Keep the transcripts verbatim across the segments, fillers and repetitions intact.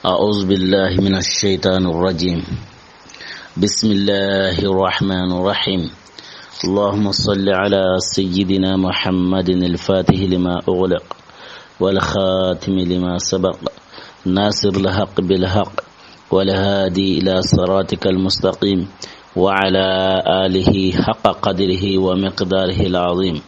أعوذ بالله من الشيطان الرجيم. بسم الله الرحمن الرحيم. اللهم صل على سيدنا محمد الفاتح لما أغلق والخاتم لما سبق ناصر الحق بالحق والهادي إلى صراطك المستقيم وعلى آله حق قدره ومقداره العظيم.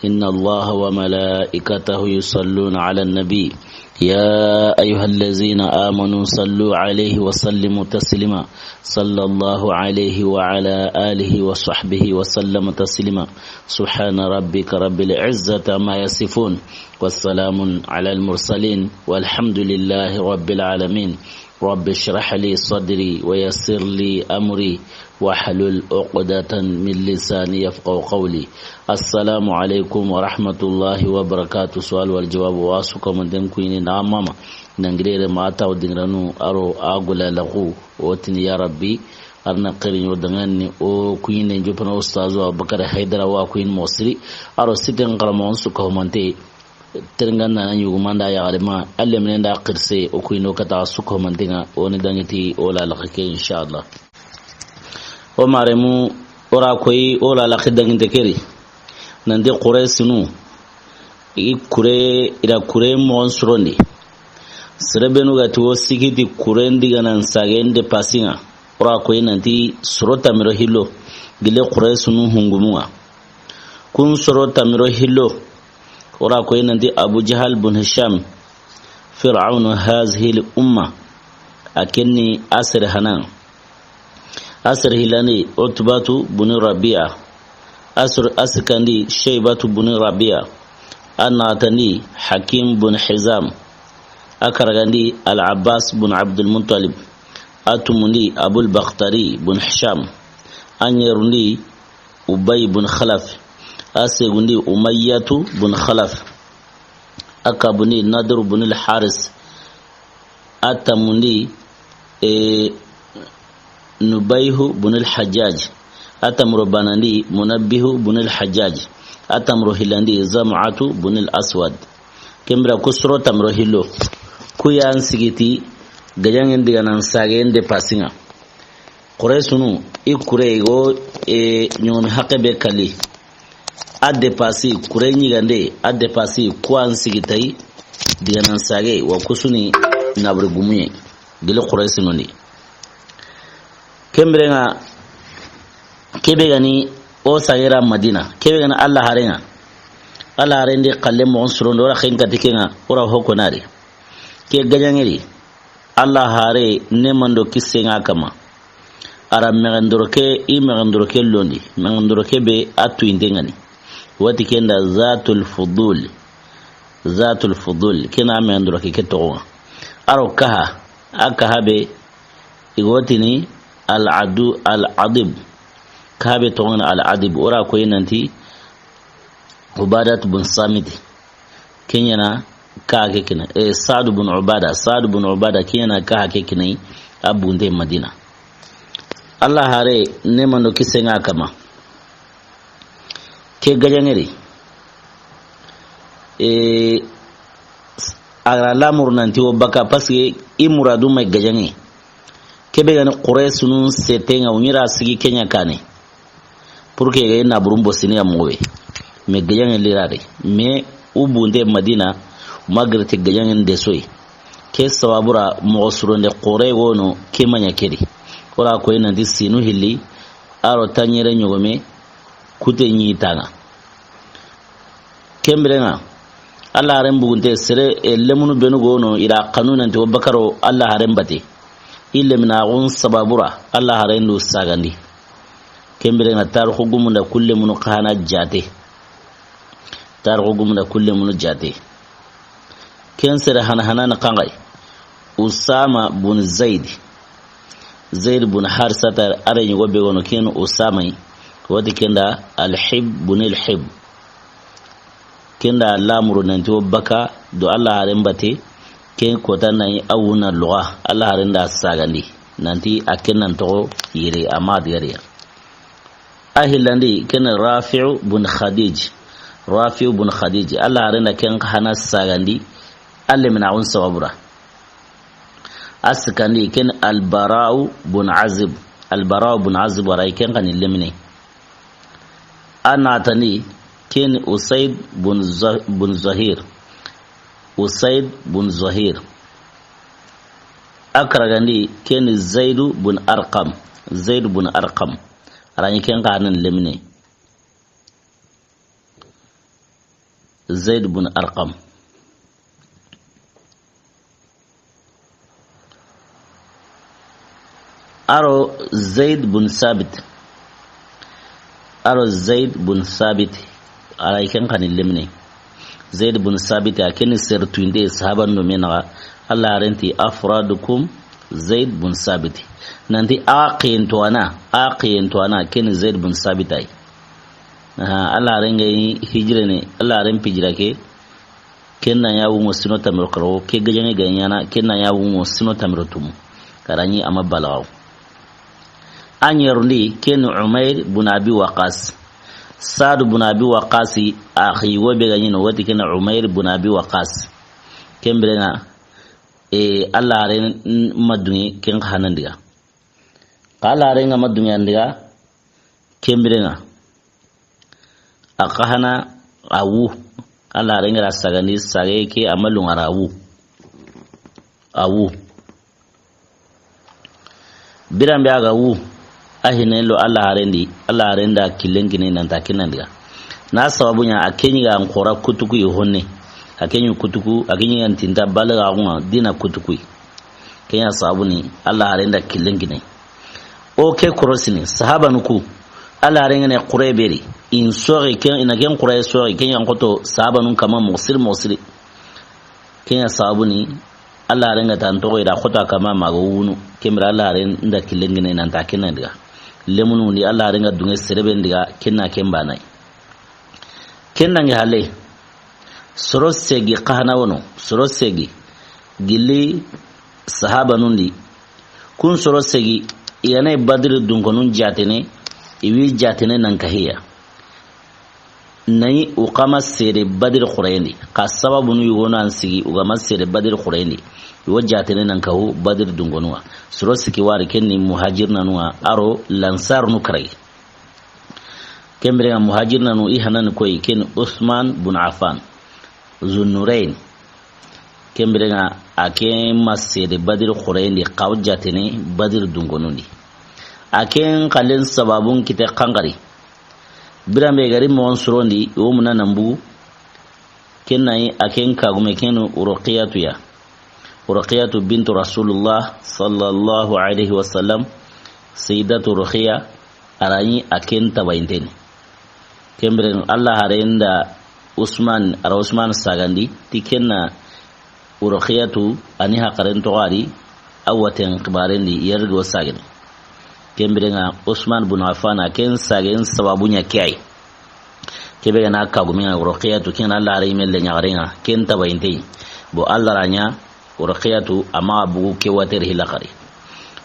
إن الله وملائكته يصلون على النبي، يا أيها الذين آمنوا صلوا عليه وسلموا تسليما. صلى الله عليه وعلى آله وصحبه وسلم تسليما. سبحان ربك رب العزة عما يصفون، والسلام على المرسلين، والحمد لله رب العالمين. رب اشرح لي صدري ويسر لي أمري واحلل عقدة من لساني يفقهوا قولي. السلام عليكم ورحمة الله وبركاته. سؤال والجواب واسكم من دنكوين نعم ماما. Nangirere ma taw dingranu aro agula lagu. Wotini ya Rabbi, arna xirin yo dangani o kuyine jopana ustazu Abubakar Haydara wa kuyin mosiri. Aro siten karamo on suka humante. Teringan na yugu manda ya garima. Alle menen da qirse o kuyino kata suka humantenga. Oni dangiti o la laxike, inshallah. O maremu, ora koyi o la laxi danginte keri. Nande Quraysinu. I kure, ira kure moxon surondi. Serebenu ga ti wo sikiti kuren diganan sagen de pasinga. Ora koyi nanti soro tamiro hillo. Gile Quraysinu hungumunga. Kun soro tamiro hillo. Ora koyi nanti Abu Jahal bun Hisham. Fir'aunu hazihil umma. A kenni asere hanan. Asere hilandi Utbatu bun Rabi'a. Asr-, asikandi Shaybatu bun Rabi'a. A naxatandi Hakim bun Hizam. A karagandi Al-Abbas bun Abdul Muttalib. A tumundi Abul Bakhtari bun Hisham. A ɲerundi Ubay bun Khalaf. A segundi Umayyatu bun Khalaf. A kabundi Nadr bun al-Haris. A tamundi, e, Nubayhu bun al-Hajjaj. A tamuro banandi Munabbihu bun al-Hajjaj. A tamuro hilandi Zam'atu bun al-Aswad. Kembira ku soro tamuro hillo. Ku yan sigiti gajangen diganan sagen de pasinga. Quraysinu, i kure go, e, ɲomi haqe be kali. A depasi, kure ɲigande, a depasi, kuwan sigitay, diganan sage, wa kusuni nabri gumuye. Gili Quraysinu ndi. Kembirenga, kebe gani, o sagera Madina. Kebe gani Allah harenga. Allah harendi kalle mo on surondo, ora khen katikenga, ora hoko nari. Ke gajangeri. Allah hare nemando kisenga kama. Ara mexendoroke, i mexendoroke londi. Mexendoroke be a tuyindengani. Wati kenda Zatul Fudul. Zatul Fudul. Kena mexendoroke ke toxonga. Aro kaha. A kaha be igotini Al-Adu, Al-Adib. Kaha be toxonga Al-Adib. Ora koyi nanti Ubadat bun Samiti. Kenyana ka ke kina. E, Saadu bun Ubada. Saadu bun Ubada. Kenyana ka ke kina. A bunte Madina. Allah hare nemando kisenga kama. Ke gajangeri. E, a ga ra lamuru nanti wo baka, parce que i muradu may gajange. Kebe gani Quraysinun setenga, u ɲira sigi kenya kane. Pour que ga na burun bosini ya mowe. Mais gajange lirare. Mais u bunde Madina, u ma gerete gajange nde soyi. Ke sababura moxo suronde xore wono ke maɲa kedi. Ora koyi nanti sinu hilli, aro taɲere ɲogome, kute ɲi tanga. Kembirenga, Allah haren bugunte sere, e, lemunu benu gono, ira kanu nanti wo bakaro Allah haren bate. I leminaxun sababura, Allah haren du sagandi. Kembirenga, tarixu gumunda kulle munu xana jate. Tarixu gumunda kulle munu jate. Ken sere hana hana na kangai. Usama bun Zaid. Zaid bun Harisata, are ɲugo be gono ken Usama yi. Wati kenda Al-Hib bun Al-Hib. Kenda lamuru nanti wo baka do Allah haren bate. Ken kota nayi awuna luga Allah haren da sagandi. Nanti a ken nan toxo yere a ma digariya. A hillandi ken Rafi'u bun Khadij. Rafi'u bun Khadij. Allah haren da ken hana sagandi. Alle mina un sababura. A sikkandi ken Albara'u bun Azib. Albara'u bun Azib a ra yi ken xa ni lemine. A naxatandi ken Usaid bun Za-, bun Zahir. Usaid bun Zahir. A karagandi ken Zaidu bun Arqam. Zaidu bun Arqam. A ra yi ken xa ni lemine. Zaid bun Arqam. A ro Zaid bun Sabit. A ro Zaid bun Sabit. A ra yi ken xa ni lemine. Zaid bun Sabit a ken ni sertuinde sahaba ndo me naxa. Alla haaren ti afradukum Zaid bun Sabit. Nanti a xiyentuwana, a xiyentuwana ken ni Zaid bun Sabit a yi. Aha, Alla haaren ga yi hijire ne, Alla haaren pijira ke, ken na ɲa wuŋo sino tamiro karo, ke gajaŋe ga ɲaana, ken na ɲa wuŋo sino tamiro tumu. Karani ama balaw. A ɲerundi ken Umair bun Abi Waqas. Saadu bun Abi Waqasi a xiyi wo be ga ɲi no, wati ken Umair bun Abi Waqas. Ken biren ŋa, e, Alla haaren ma duŋe ken xa nan diga. Xa Alla haaren ga ma duŋe an diga, ken biren ŋa. A xa hana a wu. Alla haaren ga ra sagandi, sage ke a ma luŋa ra wu. A wu. Biran be a ga wu, a hinen lo Alla haaren di, Alla haaren da killen kini nan ta kinan diga. Na sababu ɲa a ke ɲi ga an xora kutuku yi honne. A ke ɲi kutuku, a ke ɲi ga tinta balaga ŋa dina kutuku yi. Ken ɲa sababu ni Alla haaren da killen kini. O ke korosini, sahabanu ku, Alla haaren ga ne xure beri, in soxi, ken, i na ken xure soxi, ken ɲa xoto sahabanun kama moxo siri moxo siri. Ken ɲa sababu ni, Alla haaren ga tan toxo i da xota kama maga wunu, ken bire Alla haaren da killen kini nan ta ken na diga. Lemunu ndi Alla haaren ga duŋe sere be n diga, ken na ken bana yi. Ken nangi halle, soro segi xa hana wono, soro segi gilli sahabanun di. Kun soro segi, i ga na Badiri dunkonun jaatene, i wi jaatene nan kahiya. Nayi u xa ma sere Badiri xooren di, xa sababunu yogo nan sigi, u ga ma sere Badiri xooren di, i wo jaatene nan kahu Badiri dunkonu ŋa. Soro siki wari ken ni muhajirnanu ŋa, a ro lansarnu karayi. Ken bire ŋa muhajirnanu i hanan koyi ken Usman bun Affan, Zunnurayn. Ken bire ŋa a ke ma sere Badiri xooren di, xa wo jaatene Badiri dunkonun di. A ken xallen sababun kite xanxari. Biran be gari moxon surondi, wo muna nan bugu. Ken nayi a ken kagume kenu Ruqiyatu ya. Ruqiyatu bintu Rasulullah sallallahu alayhi wa sallam, Sayyidatu Ruqiya, a ra ɲi a ken tabayinteni. Ken biren Alla haaren da Usman, a ra Usman sagandi, ti ken na Ruqiyatu a ni haqaren toxo a di, a waten xibaaren di, yergo sagene. Ken biren ŋa Usman bun Affan a ken sagen sababu ɲa ke yi. Ke be ga na kagume ŋa Ruqiyatu, ken Alla haaren yinme le ɲaxaren ŋa, ken tabayinte yi. Bo Alla ra ɲa Ruqiyatu a maxa bugu ke water hila xari.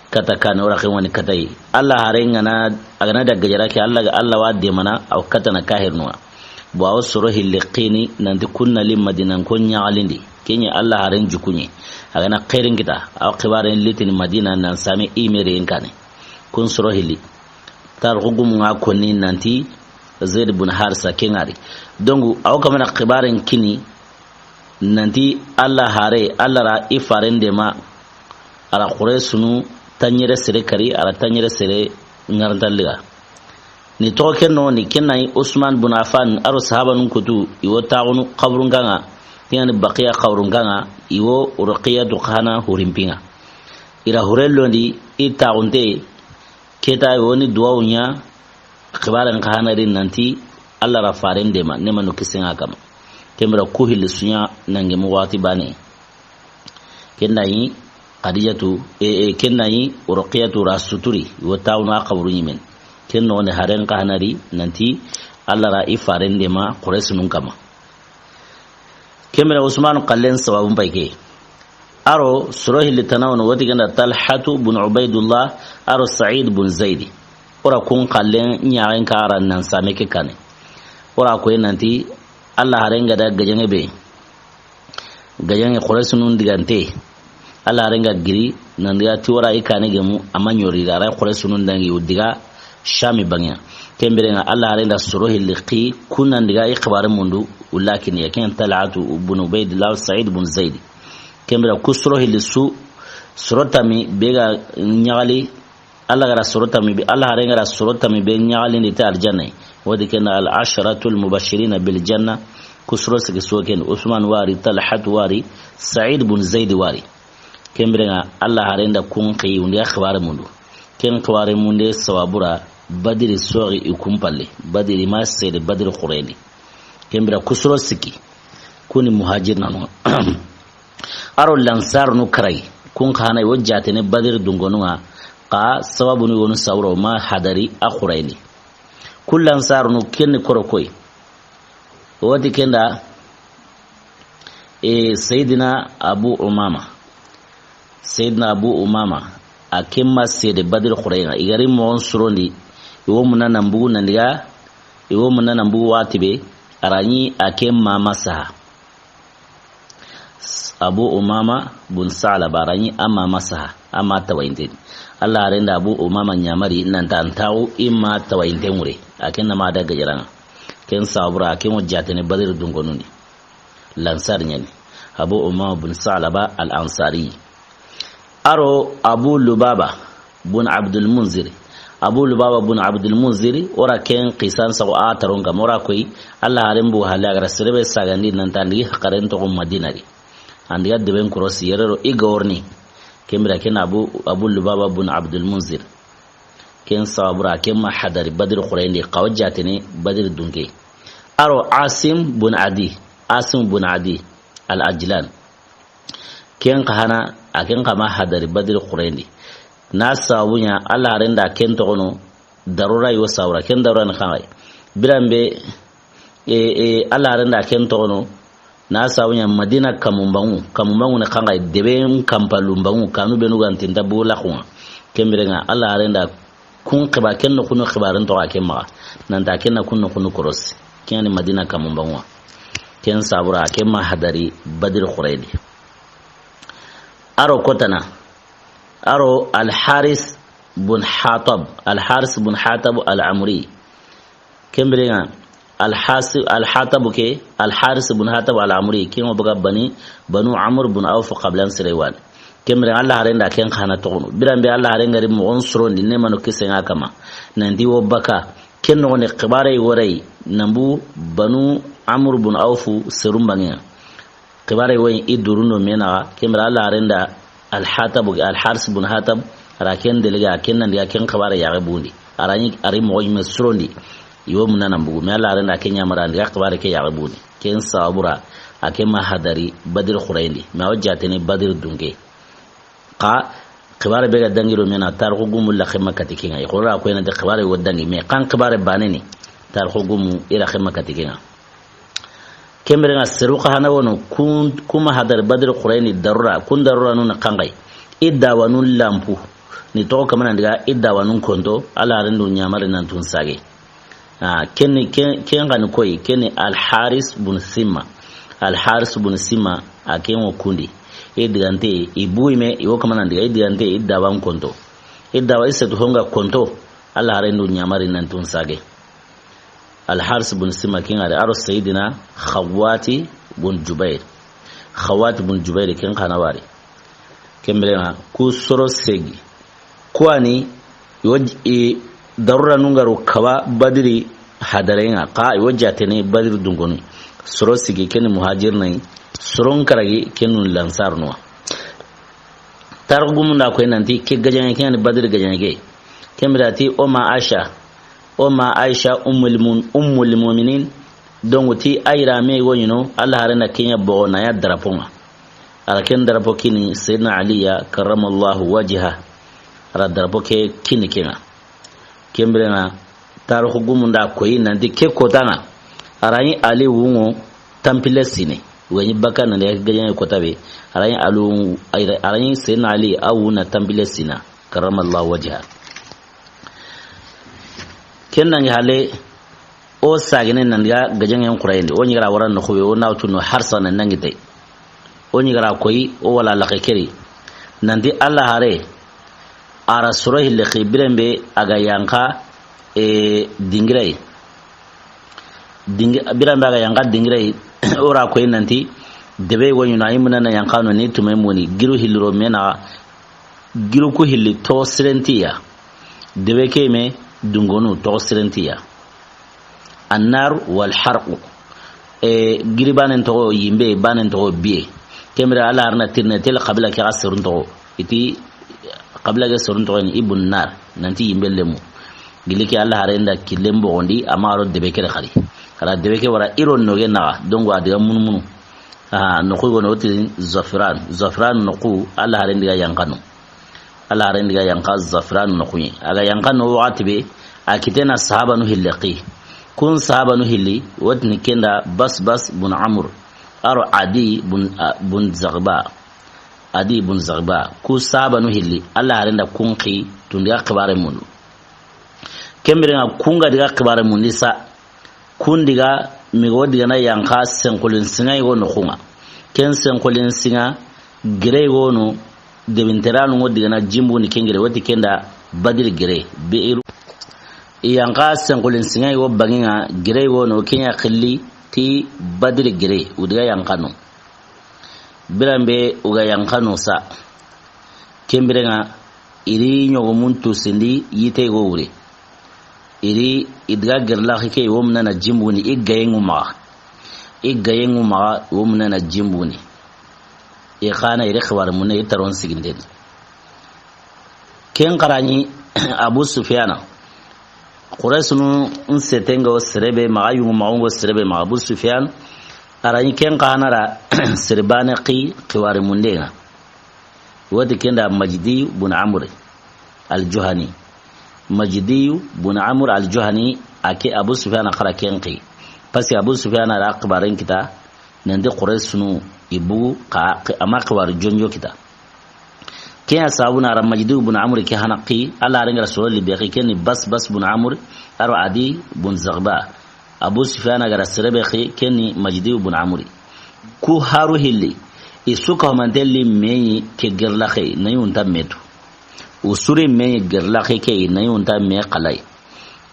Kata kane wora ken wani katayi. Alla haaren ga na, a ga na da gajara ke, Alla, Alla wa demana, a wa katana kahirnu ŋa. Bo a wo soro hilli xini nanti kun na li Madina ko ɲaxalindi. Ken ɲa Alla haaren jukuɲe. A ga na xeerin kita, a wo xibaaren litini Madina nan same i mere yen kane. Kun soro hilli. Tarixu gumu ŋa konni nanti Zaid bun Harisa ken ŋa ri. Donc, a wo kamana xibaaren kini nanti Alla haare, Alla ra i faaren dema, a ra Quraysinu tanɲere sere kari, a ra tanɲere sere ŋarantalliga. Ni toxo ken no ni ken nayi Usman bun Affan, a ro sahabanun kutu, i wo taxunu xaburun kaŋa, tingani Baqiya xaburun kaŋa, i wo Ruqiyatu xa hana hurinpin ŋa. I ra huren londi, i taxunte, keta i wo ni duwawu ɲa, xibaaren xa hana ri nanti Alla ra faaren dema, ne manu kisen ŋa kama. Ken bire ku hilli su ɲa nange mu waxati bane. Ken nayi Xadijatu, e, e, ken nayi Ruqiyatu ra suturi, i wo taxunu a xaburu ɲimen. Ken no ne haaren xa hana ri nanti Alla ra i faaren dema Quraysinun kama. Ken bire Usmanu xallen sababun pay ke. A ro soro hilli tana wono wati ganda Talhatu bun Ubaydullah, a ro Sa'id bun Zaydi. Wora kun xallen ɲaxen ka ra nan same ke kane. Wora koy nanti Alla haaren ga da gajaŋe be. Gajaŋe Quraysinun digante. Alla haaren ga giri Nan diga ti wara i kane gemu, a ma ɲori da, a ra Quraysunun dangi, u diga Shami bangiya. Ken biren ŋa, Alla haren da soro hilli xi, kun nan diga i xibaare mundu, u la kiniya, ken Talhatu bun Ubaydillah, Sa'id bun Zaid. Ken biren ku soro hilli su, soro tammi be ga ɲaxali, Alla ga ra soro tammi be, Alla haren ga ra soro tammi be ɲaxalindi ta aljanna. Wodi ken al asharatul mubashirina bil janna, ku soro sigi su ken, Usman wari, Talhat wari, Sa'id bun Zaid wari. Ken biren ŋa, Alla haren da kun xi, u ndi ga xibaare mundu. Ken xibaare munde sababu ra, Badiri soxi i kun palle. Badiri ma sede Badiri xurendi. Ken biren ku soro sikki. Kuni muhajir nanu. A ro Lansar nu karay. Kun xa na i wo jaatene Badiri dunkonun ŋa. Xa sababu ni wonu sawro ma hadari a xurendi. Ku Lansar nu ken ni koro koy. Woti ken da, e, Sayyidina Abu Umama. Sayyidina Abu Umama, a ken ma sede Badiri xuren ŋa. I ga ri moxon sorondi, i wo muna nan bugu nan diga, i wo muna nan bugu wati be, a ra ɲi a ken mama saha. Abu Umama bun Salaba, a ra ɲi a mama saha, a ma tawayinteni. Alla haren da Abu Umama ɲamari, nan ta an taxu i ma tawayinten ŋure. A ken na ma da gajaran ŋa. Ken sababu ra, a ken wo jaatene Badiri dunkonun di. Lansar ɲani. Abu Umama bun Salaba al Ansari. A ro Abu Lubaba bun Abdul Munzir. Abu Lubaba bun Abdul Munzir, o ra ken xisan sago a taron kam, o ra koy, Alla haren bu hale a ga ra sere be sagandi nan ta an digi haqaren toxo Madina di. An diga deben korosi yere ro i ga worni. Ken biren ken Abu, Abu Lubaba bun Abdul Munzir. Ken sababu ra, ken ma hadari Badiri xurendi, xa wo jaatene Badiri dunke. A ro Asim bun Adi, Asim bun Adi, al Ajlan. Ken xa hana, a ken xa ma hadari Badiri xurendi. Na sababu ɲa, Alla haren da ken toxono, darura yo sawra, ken darura ni xanxay. Biran be, e, e, Alla haren da ken toxono, na sabu ɲa Madina kamun banŋu, kamun banŋu ni xanxay deben kanpalun banŋu, kanu benu ga nti nta bugu laxun ŋa. Ken biren ŋa, Alla haren da kun xiba, ken no kunu xibaaren toxo a ken maxa. Nan ta ken na kun no kunu korosi. Ken ni Madina kamun banŋu ŋa. Ken sababu ra, ken ma hadari Badiri xurendi. A ro kotana, a ro Al Haris bun Hatab, Al Haris bun Hatab al Amri. Ken biren ŋa, Al Hasi-, Al Hatab ke, Al Haris bun Hatab al Amri, ken wo baga bani, Banu Amr bun Auf xabilan sire wani. Ken biren ŋa, Alla haren da ken xa na toxono. Biran be Alla haren ga ri moxon sorondi, ne mano kisen ŋa kama. Nan ti wo baka, ken noxon di xibaare wo ri, nan bu Banu Amr bun Auf serun bangen ŋa. Xibaare wo yi i durundo me naxa, ken biren Alla haren da Al Hatab, Al Haris bun Hatab, a ra ken delege, a ken nan diga ken xibaare yaxe bundi. A ra ɲi, a ri moxo ɲi me sorondi. I wo muna nan bugu, me Alla haren da ken ɲamara, an diga xibaare ke yaxe bundi. Ken sababu ra, a ken ma hadari Badiri xurendi. Me a wo jaatene Badiri dunke. Xa xibaare be ga dangi do me na, tarixu gumu la xema kati ken ŋa. I xoro ra ko ina de xibaare wo dangi, me kan xibaare bane ni, tarixu gumu i ra xema kati ken ŋa. Ken biren ŋa seru xa hana wono, kun, ku ma hadari Badiri xurendi darura, kun darura nun xanxay. I dawanun lampu. Ni toxo kama nan diga i dawanun konto, Alla haren du ɲamari nan tun sage. Ah, ken ni, ken, ken xa ni koy, ken ni Al Haris bun Simma. Al Haris bun Simma, a ken wo kundi. I digante, i buyi me, i wo kama nan diga, i digante, i dawan konto. I dawa i setu honga konto, Alla haren du ɲamari nan tun sage. Al Haris bun Simma ken ŋa ri, a ro Sayyidina Xawati bun Jubair. Xawati bun Jubair ken xa na wari. Ken biren ŋa, ku soro segi. Ku wa ni, i wo j-, i darura nun ga ro kaba Badiri hadaren ŋa, xa i wo jaatene Badiri dunkonu. Soro sigi, ken ni muhajir na yi, soron karagi, ken nun Lansar nuwa. Tarixu gumun da koy nan ti ke gajaŋe ke, yani Badiri gajaŋe ke. Ken biren ti o ma Aisha, o ma Aisha ummul mun-, ummul mu'minin. Donc ti a yira me wo ɲi no, Alla haren da ken ɲa bogo na ya drapeau ŋa. A ra ken drapeau kini Sayyidina Ali ya karramallahu wajha. A ra drapeau ke kini ken ŋa. Ken biren ŋa, tarixu gumun da koy nan ti ke kota ŋa, a ra ɲi Ali wunŋo tanpille sine. Wa ɲi baka nan de gajaŋe kota be. A ra ɲi Ali wunŋo, a ra ɲi Sayyidina Ali a wuna tanpille sina. Karramallahu wajha. Ken dangi hale, o sagene nan diga gajaŋen xurayende. O ɲi ga ra wara no xube, o na wutu no harsa na nangi tay. O ɲi ga ra koy, o wala laxe keri. Nanti Alla hare, a ra soro hilli xi biren be a ga yanqa, e, dingira yi. Dingi-, biren be a ga yanqa dingira yi, o ra koyi nanti, debe go ɲi no, a yi muna na yanqa no ni tume muni, giru hilli ro me naxa, giru ku hilli toxo siren ti ya. Debe ke me, dungonu toxo siren ti ya. Annar wal harqu. E, giri banen toxo yimbe, banen toxo biye. Ken bire Alla hare na tirine tel qabila ke ga serun toxo. I ti qabila ke serun toxo ni Ibun Nar, nanti yimbe lemu. Gili ke Alla hare nda killen boxondi, a ma ro debe ke xari. Xa ra debe ke wara i ro noge naxa, donc a diga munumunu. Aha, noxu go no ti Zafran. Zafran noxu, Alla hare ndi ga yanqa no. Alla hare ndi ga yanqa Zafran noxu yi. A ga yanqa no waxati be, a kitena sahabanu hilli xi. Kun sahabanu hilli, wotini kenda Basbas bun Amr. A ro Adi bun, a, bun Zagba. Adi bun Zagba. Ku sahabanu hilli, Alla hare nda kun xi, tundi ga xibare mundu. Ken bire nga kun ga diga xibare mundi sa, kun diga, migo diga na yanqa senkolin siŋa yigo noxu ŋa. Ken senkolin siŋa, gere yigo no, debinteranu ngo diga na jimbu ni ken gere, woti kenda Badiri gere, Bi'ru. I yanqa senkolin siŋa yigo baŋi ŋa, gere yigo no, ken ya xilli ti Badiri gere, u diga yanqa no. Biren be u ga yanqa no sa. Ken bire nga, i ri ɲogomun tusindi yite go wure. I ri i diga gerlaxi ke wo muna na jimbuni i gayengu maxa. I gayengu maxa wo muna na jimbuni. I xana i ri xibar mune i taron sigindeni. Ken xarani Abu Sufyana. Quraysunu n setenga wo serebe maxa, yugu maxungo serebe maxa. Abu Sufyan arani ken xanara serbane xi xiwari mundenga. Wati kenda Majdi bun Amr al-Juhani. Majdi bun Amr al-Juhani, ake Abu Sufyan xara ken xi. Parce que Abu Sufyan ara xibaren kita, nanti Quraysunu ibu xa, ama xiwari jonjo kita. Ken ya sababu na ra Majdi bun Amr ke hana xi, Alla renga soro li be xi, ken ni Basbas bun Amr, aro Adi bun Zagba. Abu Sufyan gara serebe xi, ken ni Majdi bun Amr. Ku haru hilli, i su ka mantelli meyi ke gerlaxe, na yunta metu. U suri meyi gerlaxe ke, na yunta me xalay.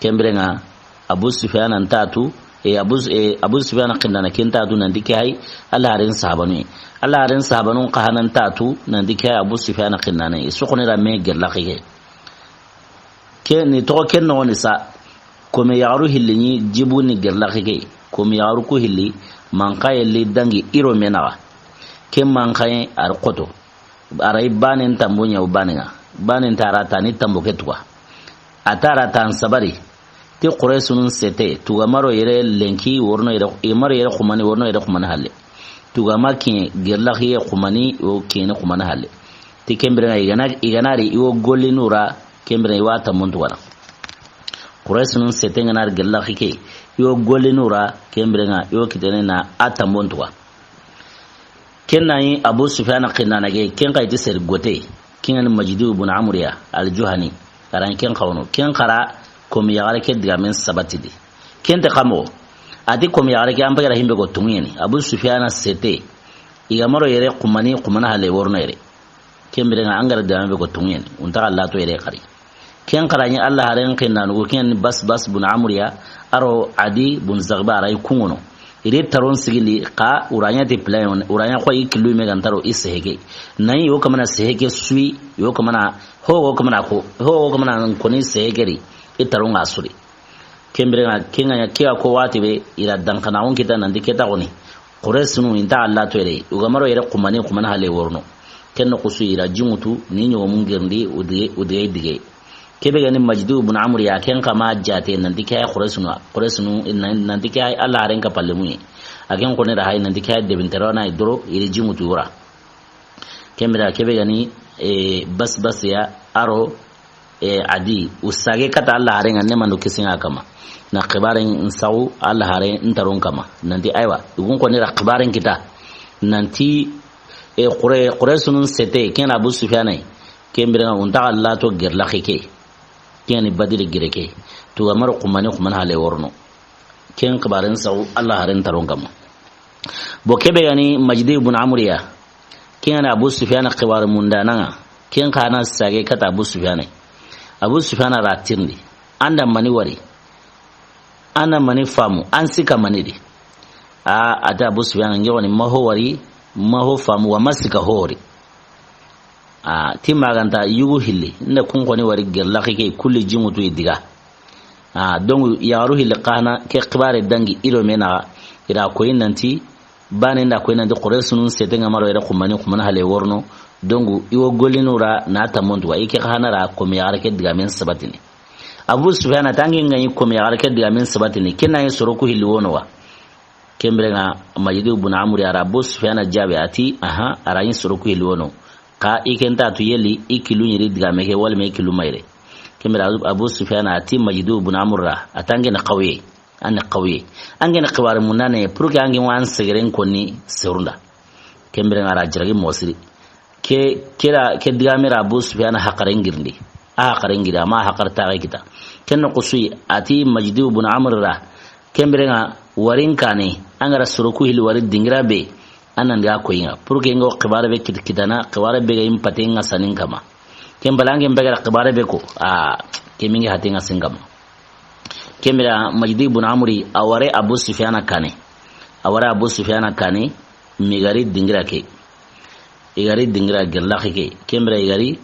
Ken bire nga, Abu Sufyan an tatu, e Abu, e Abu Sufyan xindana ken tatu nanti ke hay, Alla haren sahabanu. Alla haren sahabanu xa hanan tatu nanti ke hay Abu Sufyan xindana. Su xoni ra me gerlaxe ke. Ke ni toxo ken noxoni sa, kome yaxaru hilli ni jibu ni gerlaxe ke. Kome yaxaru ku hilli, manxaye li dangi iro menaxa. Ken manxaye ar xoto. Ara i banen tambo ɲa wo banen ŋa. Banen ta ara ta ni tambo ke tuga. A ta ara tan sabari. Ti Quraysunun sete, tuga maro yere lenki, worno yere, i maro yere xumani, worno yere xumani halle. Tuga ma kiɲe, gerlaxiye xumani, o kiɲe xumani halle. Ti ken bire nga i gana, i gana ri, i wo golli nura, ken bire i wa tambon tugana. Quraysunun sete nga na ri gerlaxi ke, i wo golli nura, ken bire nga, i wo kitene na a tambon tuga. Ken na yi Abu Sufyan xindana ke, ken xa yi ti seri gote. Ken ga ni Majdi bun Amr ya, al-Juhani. Aran ken xawono. Ken xara komi yaxare ke digamen sabatidi. Ken te xamo. A ti komi yaxare ke an pagara himbe go tungeni. Abu Sufyan sete. I ga maro yere xumani, xumana hale worno yere. Ken bire nga an gara digamen be go tungeni. Unta Allah to yere xari. Ken xarani Allah haren xinna nugu ken ni Bas Bas bun Amr ya, aro Adi bun Zagba ra i kungono. I ri taron sigindi xa uranya te plan, uranya ko i kilu me gantaro i seheke. Nan yo kamana seheke sui, yo kamana ho, ho kamana ko, ho, ho kamana ko ni seheke ri, i taron ga suri. Ken bire nga, ken ga ɲa ke ya ko wati be, i ra dankana on kita nanti ke ta xoni. Quraysunu inta Allah to yere, u ga maro yere xumani, xumana hale worno. Ken no xusu i ra jimutu, ni ɲogo mun gerndi, u dige, u dige, dige. Kebe ga ni Majdi bun Amr ya, ken xa ma jate nanti ke ay Quraysunu, Quraysunu, nan-, nanti ke ay Allah haren ka palle muye. A ken xoni ra hay nanti ke ay debin terona i doro, i ri jimutu wura. Ken bire kebe ga ni, e, Bas Bas ya, aro, e, Adi, u sage kata Allah haren ŋa ne mando kisinga kama. Na xibaren n sawu Allah haren n taron kama. Nanti aywa, i gun xoni ra xibaren kita. Nanti, e, Qure-, Quraysunun sete, ken Abu Sufyan ay. Ken bire nga unta Allah to gerlaxe ke. Ken ni Badiri gere ke. Tuga maro xumani xumana hale worno. Ken xibaren sawu Allah haren taron kama. Bo kebe ga ni Majdi bun Amr ya. Ken ga ni Abu Sufyana xibaare mundaana ŋa. Ken xa na sage kata Abu Sufyana. Abu Sufyana ra tirindi. An da mani wari? An na mani faamu? An sika mani di? A, a ti Abu Sufyana, n ke xo ni ma ho wari, ma ho faamu, wa ma sika ho wari. A ti ma ga nta yugu hilli, n da kun xo ni wari gerlaxi ke kulli jiŋutu i diga. A, donc yaxaru hilli xa na ke xibaare dangi i do me naxa, i ra koyi nanti, baane n da koyi nanti Quraysunun sete ŋa ma ro yere xumani, xumana hale worno. Donc i wo gollinu ra na tamontu wa, i ke xa na ra komi yaxare ke digaamen sabatini. Abu Sufyana ti an ke ŋa yi komi yaxare ke digaamen sabatini, ken na yi soro ku hilli wono wa? Ken biren ŋa Majidu bun Amri a ra Abu Sufyana jaabi a ti, aha, a ra yi soro ku hilli wono. Xa i ke nta tu yeli i kilu ɲiri digaame ke wala me i kilu mayre. Ken biren Abu Sufyana a ti Majidu bun Amri ra, a ti an ke na xawye, an na xawye, an ke na xibaare mundaana ye, pour que an ke wa an segeren konni serun da. Ken biren ŋa a ra jiragi mo siri. Ke, ke ra, ke digaame ra Abu Sufyana haqaren girindi. A haqaren giri, a ma haqar taxe kita. Ken noxo su yi, a ti Majidu bun Amri ra, ken biren ŋa warin kaane, an ga ra soro ku hilli wari dingira be, an nan diga koyi ŋa. Pour que n ga xibaare be kit-, kitana, xibaare be ga yi n pate ŋa sanin kama. Ken bala an ke n be ga ra xibaare be ko, a, ke mi n ke hate ŋa sin kama. Ken biren Majidu bun Amri, a ware Abu Sufyana kaane. A ware Abu Sufyana kaane, mi gari dingira ke. I gari dingira gerlaxi ke. Ken biren i gari,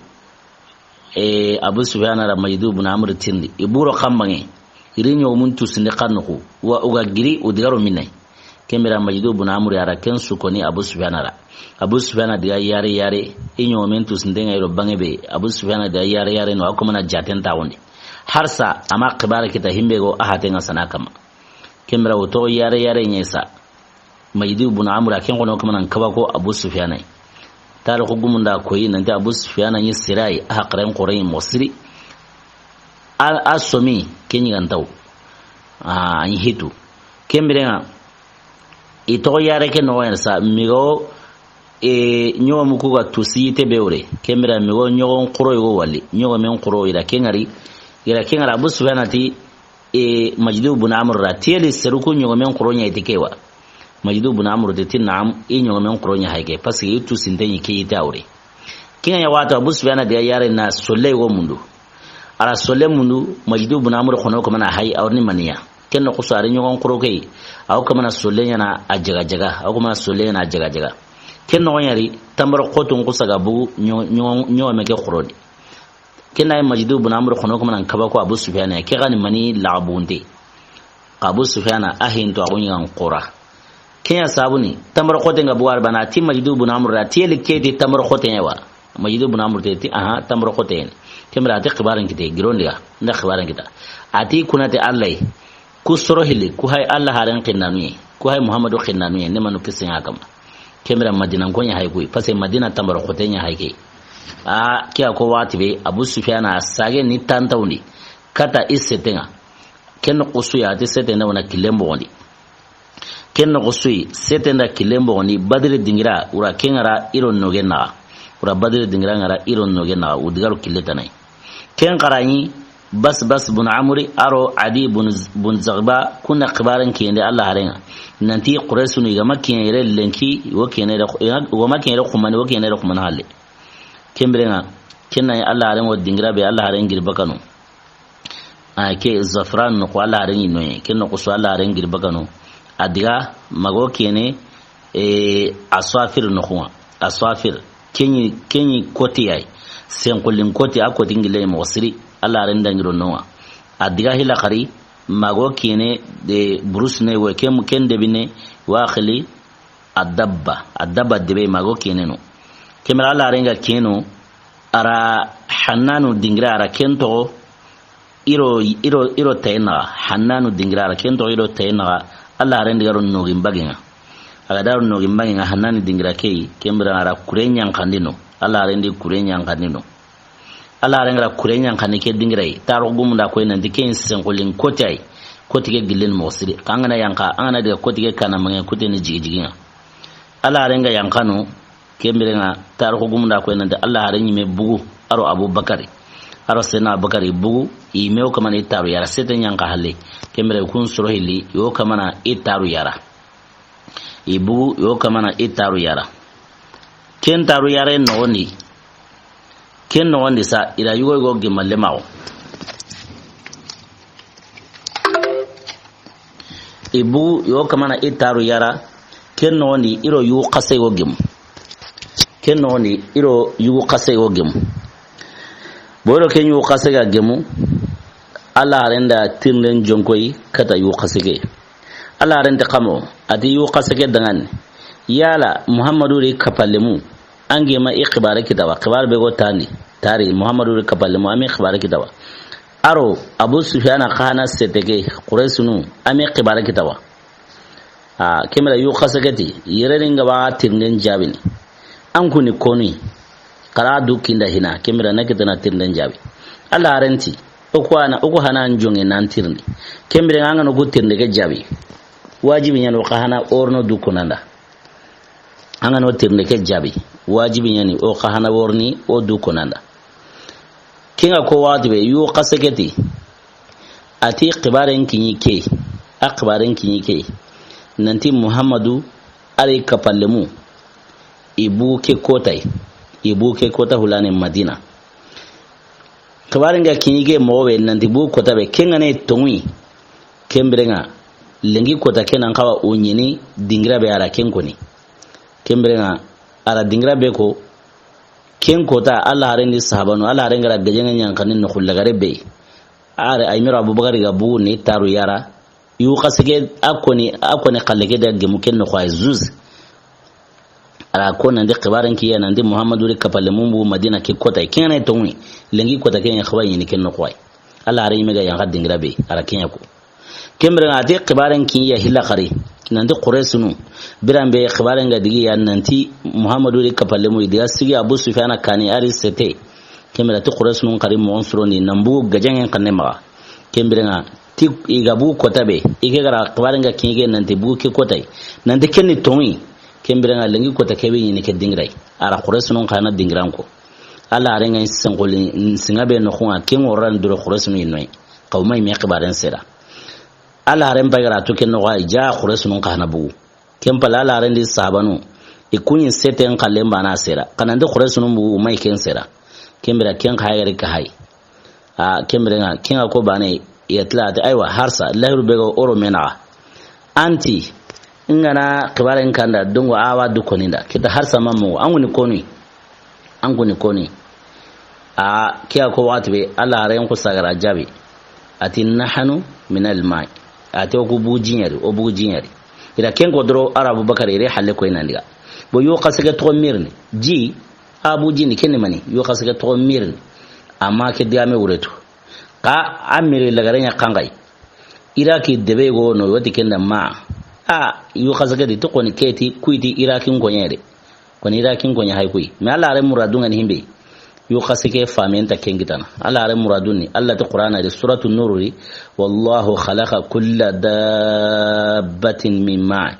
e, Abu Sufyana ra Majidu bun Amri tirindi. I buro xambange. I ri ɲogomun tusindi xa noxu. Wa u ga giri, u digaro minay. Ken biren Majidu bun Amri a ra ken su koni Abu Sufyana ra. Abu Sufyana diga yare yare, i ɲogomen tusinde ŋa i ro bange be. Abu Sufyana diga yare yare no, a ko mana jaten ta wondi. Harsa, a ma xibaare kita himbe go a hate ŋa sana kama. Ken biren wo to yare yare ɲe sa. Majidu bun Amri a ken xono kamana n kaba ko Abu Sufyana. Tarixu gumun da koyi nanti Abu Sufyana ɲi sirai, a haqaren xore ɲi mo siri. A, a somi, ke ɲi ga ntaw. A, a ɲi hitu. Ken biren ŋa, i toxo yare ke noxo yen sa, mi go, e, ɲogomu ku ga tusi te be wure. Ken biren mi go ɲogon xoro yogo wali. Ɲogomen xoro i ra ke ŋari. I ra ke ŋari Abu Sufyana ti, e, Majidu bun Amri ra, ti yeli seru ku ɲogomen xoro ɲa i ti ke wa? Majidu bun Amri ti, ti naam, i ɲogomen xoro ɲa hay ke, parce que i tusinte ɲi ke i ta wure. Ke ŋa ɲa waxatu Abu Sufyana diga yare na solle yogo mundu. A ra solle mundu, Majidu bun Amri xono kamana hay, a wa ri ni maniya. Ken noxo su a ri ɲogon xoro ke yi, a wa kamana solle ɲaana a jaga jaga, a wa kamana solle ɲaana a jaga jaga. Ken noxo ɲa ri, tambaro xotun xusa ga bugu ɲo-, ɲo-, ɲogome ke xoro di. Ken na yi Majidu bun Amri xono kamana n kaba ko Abu Sufyana, ke ga ni mani laxabunte. Xa Abu Sufyana a hinto a xo ɲi ga n xora. Ken ɲa sabuni, tambaro xote ŋa bugar bana, ti Majidu bun Amri ra, ti yeli ke ti tambaro xote ɲa wa? Majidu bun Amri ti, ti, aha, tambaro xote ɲa ni. Ken biren a ti xibaaren kite, giron diga, n da xibaaren kita. A ti kuna ti Alla yi, ku soro hilli, ku hay Alla haren xinnanu ye, ku hay Muhammadu xinnanu ye, ne manu kisen ŋa kama. Ken biren Madina ko ɲa hay ku yi, parce que Madina tambaro xote ɲa hay ke. A, ke a ko waxati be, Abu Sufyana a sage ni tantawundi, kata i sete ŋa. Ken noxo su ya, a ti sete nda wa na killen boxondi. Ken noxo su yi, sete nda killen boxondi, Badiri dingira, wura ke ŋa ra i ro nogen naxa. Wura Badiri dingira ŋa ra i ro nogen naxa, u digaro kille tana yi. Ken xa ra ɲi, Bas Bas bun Amri, a ro Adi bun, bun Zagba, kun na xibaaren kiyindi Alla haren ŋa. Nanti Quraysunu i ga ma kiyen yere lenki, wo kiyen yere, i ga ma kiyen yere xumani, wo kiyen yere xumana halle. Ken biren ŋa, ken na yi Alla haren wo dingira be, Alla haren giri bakanu. A ke Zafran noxo, Alla haren ɲi noye. Ken noxo su Alla haren giri bakanu. A diga mago kene, e, Aswafir noxo ŋa. Aswafir. Ken ɲi, ken ɲi koti yayi. Senxollin koti, a koti ngile moxo siri. Alla haren dangiro no ŋa. A diga hila xari, mago kene de burus ne wo, ken, ken debine, waxili, a dabba, a dabba debe mago kene no. Ken biren Alla haren ga keno, a ra Hannanu dingira, a ra ken toxo, i ro, i ro, i ro tayen naxa, Hannanu dingira, a ra ken toxo, i ro tayen naxa, Alla haren digaro nogin bagen ŋa. A ga daro nogin bagen ŋa, Hannani dingira ke yi, ken biren a ra kure ɲanxandi no, Alla haren di kure ɲanxandi no. Alla haren ga ra kure ɲanxandi ke dingira yi, tarixu gumun da koyi nanti ke ɲi senxollin koti yayi, koti ke gillen moxo siri. Xa an ga na yanxa, an ga na diga koti ke kana mange, koti ni jigi jigi ŋa. Alla haren ga yanxanu, ken biren ŋa tarixu gumun da koyi nanti Alla haren ɲi me bugu, a ro Abu Bakari. A ro Sena Abu Bakari bugu, i me wo kamana i taru yara, sete ɲanxa halle. Ken biren kun soro hilli, yo kamana i taru yara. I bugu, yo kamana i taru yara. Ken taaru yare noxondi. Ken noxondi sa, i da yugo yugo gemu a lenmaxu. I bugu yo kamana i taaru yara. Ken noxondi i do yugu xase go gemu. Ken noxondi i do yugu xase go gemu. Bo i do ken yugu xase ga gemu, Alla haren da tirnden jonkoyi kata yugu xase ke. Alla haren ti xa mo, a ti yugu xase ke danŋa ni. Yala Muhammadu ri kapallemu, an ga ma i xibaare kita wa? Xibaare be go tandi, tari Muhammadu ri kapallemu, an ma i xibaare kita wa? A do Abu Sufyana xa na sete ke, Quraysinu, an ma i xibaare kita wa? A, ken bire yugu xase ke ti, yere ni n ga ba tirnden jaabini. An ku ni koni, xa ra du kinda hina, ken bire na kitana tirnden jaabi. Alla haren ti, o ku hana, o ku hana an jonŋe nan tirindi. Ken bire an ga na o ku tirinde ke jaabi, wajibi ɲa ni o xa hana o ri no du konanda. An ga na o tirinde ke jaabi, wajibi ɲa ni o xa hana o ri ni o du konanda. Ken ŋa ko waxati be, yugu xase ke ti, a ti xibaaren kiɲi ke, a xibaaren kiɲi ke, nanti Muhammadu a ri kapallemu, i bugu ke kota yi, i bugu ke kota hulane Madina. Xibaaren ga kiɲi ke moxo be, nanti bugu kota be, ken ga na tonŋu yi, ken bire ŋa, lenki kota ke nan xawa o ɲini dingira be a ra ken koni. Ken bire ŋa, a ra dingira be ko, ken kota, Alla haren di sahabanu, Alla haren ga ra gajaŋe ɲaxanin noxu lagare be. A ri, a yi me ro Abubakar ga bugu ni taaru yara. Yugu xase ke, a koni, a koni xalle ke da gemu ken noxu yi zuzi. A ra ko nanti xibaaren kiɲi ya, nanti Muhammadu ri kapallemu bugu Madina ke kota yi. Ken ga na tonŋu yi, lenki kota ke ɲa xawa ɲini ken noxu yi. Alla haren yi me ga yanqa dingira be, a ra ken ɲa ko. Ken bire ŋa a ti xibaaren kiɲi ya hilla xari, nanti Quraysinu, biran be xibaaren ga digi ya nanti Muhammadu ri kapallemu, i diga sigi Abu Sufyana kani a ri sete. Ken bire a ti Quraysinu xari moxon suro ni nan bugu gajaŋen xanne maxa. Ken bire ŋa ti i ga bugu kota be, i ke ga ra xibaaren ga kiɲi ke nanti bugu ke kota yi, nanti ken ni tonŋu yi. Ken bire ŋa lenki kota ke be ɲini ke dingira yi. A ra Quraysinu xa na dingiran ko. Alla haren ga senxoli sinŋa be noxu ŋa, ken ŋa o ra ni doro Quraysinu yi no yi. Xa o ma yi me xibaaren sera. Alla haren pay ga ra tu ken noxu yi, ja Quraysinu xa na bugu. Ken palle Alla haren di sahabanu, i ku ɲi seten xallen baane sera. Xa nanti Quraysinu bugu, o ma yi ken sera. Ken bire ken xa yere ka hayi. A, ken bire ŋa, ken ŋa ko baane, i ya tila a ti, aywa, harsa, lahiru be ga o ro me naxa. An ti, n ga na xibaaren kanda, donŋo a wa du koninda. Kita harsa ma mugu, an ku ni koni. An ku ni koni. A, ke ya ko waxati be, Alla haren ku saagara jaabi. A ti, "Nahnu minal ma'i." A ti, "O ku bugu ji ɲa ri, o bugu ji ɲa ri." I da ken ko doro, Abubakar yere halle ko i nan diga. Bo yugu xase ke toxo mirini. Ji, a bugu ji ni ken ni mani, yugu xase ke toxo mirini. Amma ke digame wure tu. Xa a miri lagare ɲa xanxayi. Iraki debe go no, wati ken da ma. A, yugu xase ke di to koni ke ti, ku yi ti Irakin koɲe de. Koni Irakin koɲe hay ku yi. Mais Alla haren muradu ŋa ni himbe. Yugu xase ke faamen ta ken kitana. Alla haren muradu ni, Alla ti Qur'ana di, Suratu Nuru di, "Wallahu khalaqa kulla dabbatin min ma."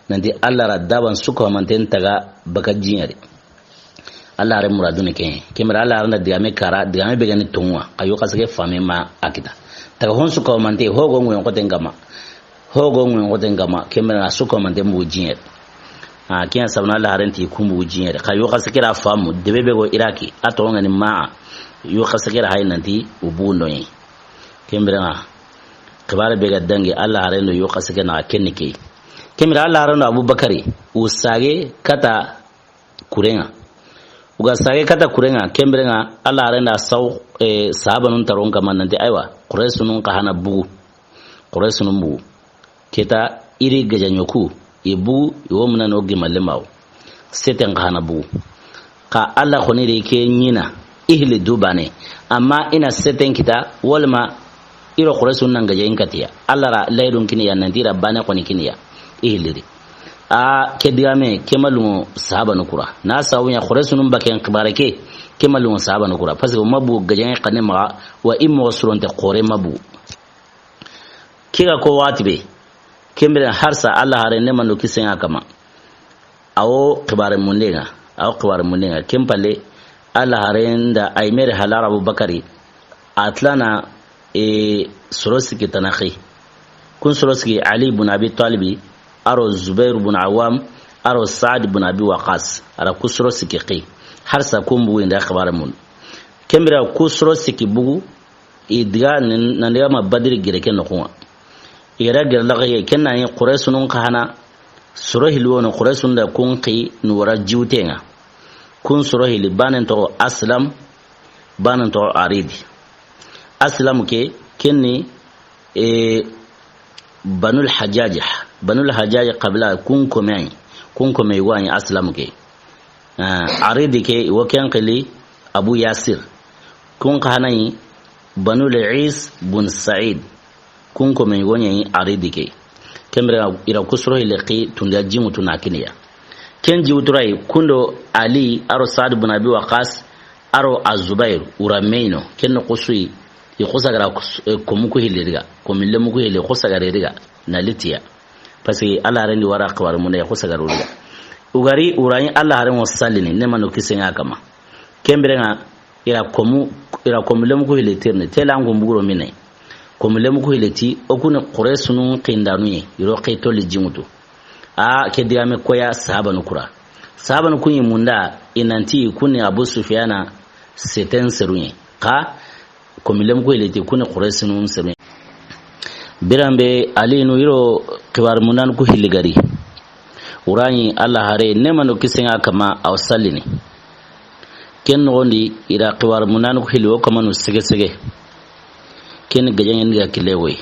Nanti Alla ra daban su ko manten taga baka ji ɲa ri. Alla haren muradu ni ke. Ken bire Alla haren da digame kara, digame be ga ni tonŋu wa. Xa yugu xase ke faamen ma a kita. Taga hon su ko mante, hogo ŋuyen xoten kama. Hogo ŋuyen xoten kama, ken bire ŋa su ko mante bugu ji ɲa ri. A, ken ya sabana Alla haren ti ku bugu ji ɲa ri. Xa yugu xase ke ra faamu, debe be go Iraki, a toxo ŋa ni ma. Yugu xase ke ra hayi nanti o bugu no yi. Ken bire ŋa, xibaare be ga dangi, Alla haren do yugu xase ke naxa ken ni ke. Ken bire Alla haren do Abubakari, o saage kata kuren ŋa. O ga saage kata kuren ŋa, ken bire ŋa, Alla haren da saw, eh, sahabanun taron kama nanti, aywa, Quraysinu xa hana bugu. Quraysinu bugu. Kita i ri gajaŋe ku, i bugu, i wo muna no gemu a lenmaxu. Seten xa hana bugu. Xa Alla xoni ri ke ɲiina, i hilli du baane. Amma i na seten kita, walma i ro Quraysinu nan gajaŋen kati ya. Alla ra lahirun kini ya, nanti i ra baane xoni kini ya. I hilli ri. A, ke digame, ke ma lunŋo sahabanu ku ra. Na sawu ɲa Quraysinu baken xibaare ke, ke ma lunŋo sahabanu ku ra. Parce que o ma bugu gajaŋe xanne maxa, wa i moxo suronte xoore ma bugu. Ke ga ko waxati be, ken bire harsa Alla haren ne mando kisen ŋa kama. A wo xibaare munden ŋa, a wo xibaare munden ŋa. Ken palle, Alla haren da a yi me ri hala Abubakari, a tilana, e, soro sikki tana xi. Kun soro sikki Ali bun Abi Talibi, a ro Zubair bun Awam, a ro Saad bun Abi Waqas, a ra ku soro sikki xi. Harisa ku mbugu inda xibaare mun. Ken bire ku soro sikki bugu, i diga nin-, nan diga ma Badiri gire ke noxun ŋa. I ga da gere laxa ye, ken na ni Quraysunun xa hana, soro hilli wono Quraysun da kun xi nu wara jiwuten ŋa. Kun soro hilli, baanen toxo Aslam, baanen toxo Aridi. Aslam ke, ken ni, e, Banul Hajjaj, Banul Hajjaj qabila kun kome yi, kun kome yi wa ni Aslam ke. Ah, Aridi ke, wo ken xili Abu Yasir. Kun xa hana yi Banul Is bun Said. Kun kome yi wo ni Aridi ke. Ken bire i ra ku soro hilli xi tunda jiŋutu na kini ya. Ken jiwutu ra yi kundo Ali, a ro Saad bun Abi Waqas, a ro Azubair, u ra me yi no. Ken noxu su yi, i xo sagara kus-, eh, komu ku hilli riga, komu lemu ku hilli, xo sagara riga, na litiya. Parce que Alla haren di wara xibaare mun da, i xo sagara riga. U ga ri, u ra ni Alla haren wo sallini, neema do kisiye ŋa a kanma. Ken bire ŋa, i ra komu, i ra komu lemu ku hilli tirindi, tela an kun bugu ro mine. Komu lemu ku hilli ti, o ku ni Quraysunun xindanu ye, i ro xi tolli jiŋutu. A ke digame koya sahabanu ku ra. Sahabanu ku yi mun da, i nan ti ku ni Abu Sufyana seten serun ye. Xa, komu lemu ku hilli ti ku ni Quraysunun serun ye. Biran be Ali nu i ro xibaare mun da ku hilli ga ri. U ra ni Alla hare, neema do kisiye ŋa a kanma, a wo sallini. Ken noxon di, i ra xibaare mun da ku hilli wo kamanu sege sege. Ken ni gajaŋen di ga kille woyi.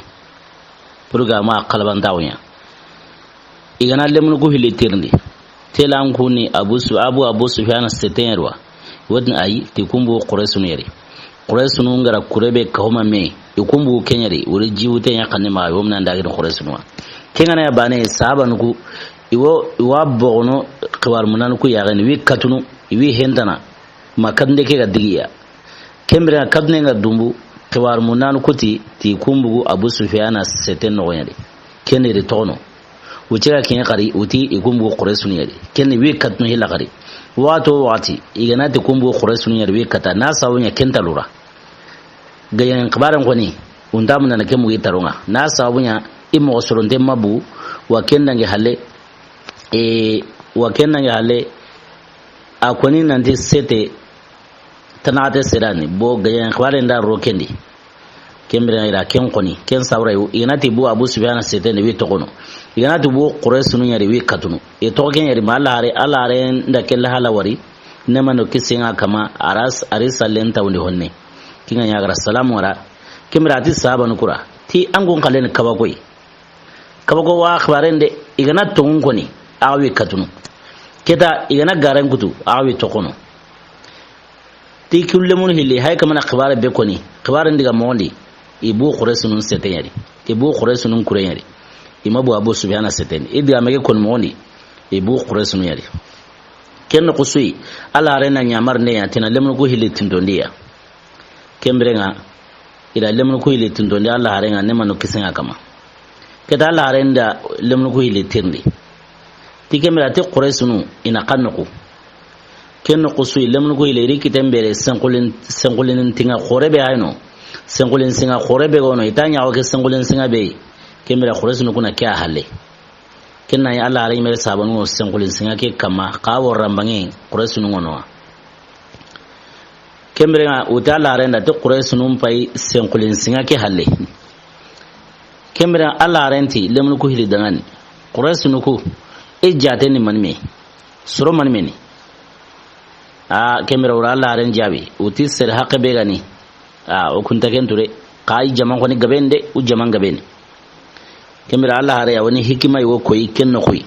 Pour que a ma xalabanta wo ɲa. I ga na lemunu ku hilli tirindi. Tela an ku ni Abu Su-, Abu, Abu Sufyana seten ri wa. Wo ti ni ayi, ti ku mbugu Quraysunun yeri. Quraysunun ga ra kure be kahuma me, i ku mbugu ken yeri, wori jiwute ɲa xanne ma, yo mnan dagin Quraysunun wa. Ken ga na ya baane, sahabanu ku, i wo, i wa bogono xibaare mun da ku ya ga ni, wi katunu, i wi hentana, ma katnde ke ga digi ya. Ken bire katne ŋa dumbu, xibaare mun da ku ti, ti ku mbugu Abu Sufyana seten noxon yeri. Ken ni ri toxono. Wuce ga ken xari, wuti i ku mbugu Quraysunun yeri. Ken ni wi katunu hilla xari. Waxati wo waxati, i ga na ti ku mbugu Quraysunun yeri wi kata, na sabu ɲa ken ta lura. Gajaŋen xibaaren xoni, u nta mun da na ke mugi taronŋa. Na sabu ɲa, i moxo soronte mabu, wa ken dangi halle, e, wa ken dangi halle, a koni nanti sete, tanaxate serani, bo gajaŋen xibaaren da ro ken di. Ken bire i ra ken xoni, ken sawra yu, i ga na ti bu Abu Sufyana seten ni wi toxono. I ga na ti bu Quraysunun yeri wi katunu. I toxo ken yeri ma Alla hare, Alla haren da ke la hala wari, neema do kisiye ŋa a kanma, a ra s-, a ri sallen tawundi honne. Ken ga ɲa ga ra salamu wara, ken bire a ti sahabanu ku ra. Ti an kun xalle ni kaba koyi. Kaba ko wa xibaaren de, i ga na toŋun koni, a wi katunu. Ke ta, i ga na garen kutu, a wi toxono. Ti ku lemunu hilli, hay kamana xibaare be koni, xibaare ndi ga moxon di, i bu Quraysunun seten yeri. I bu Quraysunun kuren yeri. I ma bu Abu Sufyana seten. I digame ke koni moxon di, i bu Quraysunun yeri. Ken noxu su yi, Alla haren na ɲamari ne ya, ti na lemunu ku hilli tintondi ya. Ken bire ŋa, i da lemunu ku hilli tintondi Alla haren ŋa, neema do kisiye ŋa a kanma. Ke ta Alla haren da lemunu ku hilli tirindi. Ti ken bire a ti Quraysunun, i na xa noxu. Ken noxu su yi, lemunu ku hilli ri kiten bire senxulin, senxulin tinŋa xoore be hay no. Senxulin sinŋa xoore be ga no, i ta ɲa wo ke senxulin sinŋa be. Ken bire Quraysunun ku na ke ya halle. Ken na yi Alla haren yinme sahabanu wo senxulin sinŋa ke kanma, xa wo rambanŋe Quraysunun ŋono wa. Ken bire ŋa, wuti Alla haren da ti Quraysunun pay senxulin sinŋa ke halle. Ken bire Alla haren ti lemunu ku hilli danŋa ni. Quraysunun ku, i jaate ni mani me. Soro mani me ni. A, ken bire wura Alla haren jaabi. Wuti sere haqqe be ga ni. A, o ku nta ken tu de. Xa i jaman xoni gaben de, u jaman gaben ni. Ken bire Alla hare ya woni hikima yogo koyi ken noxu yi.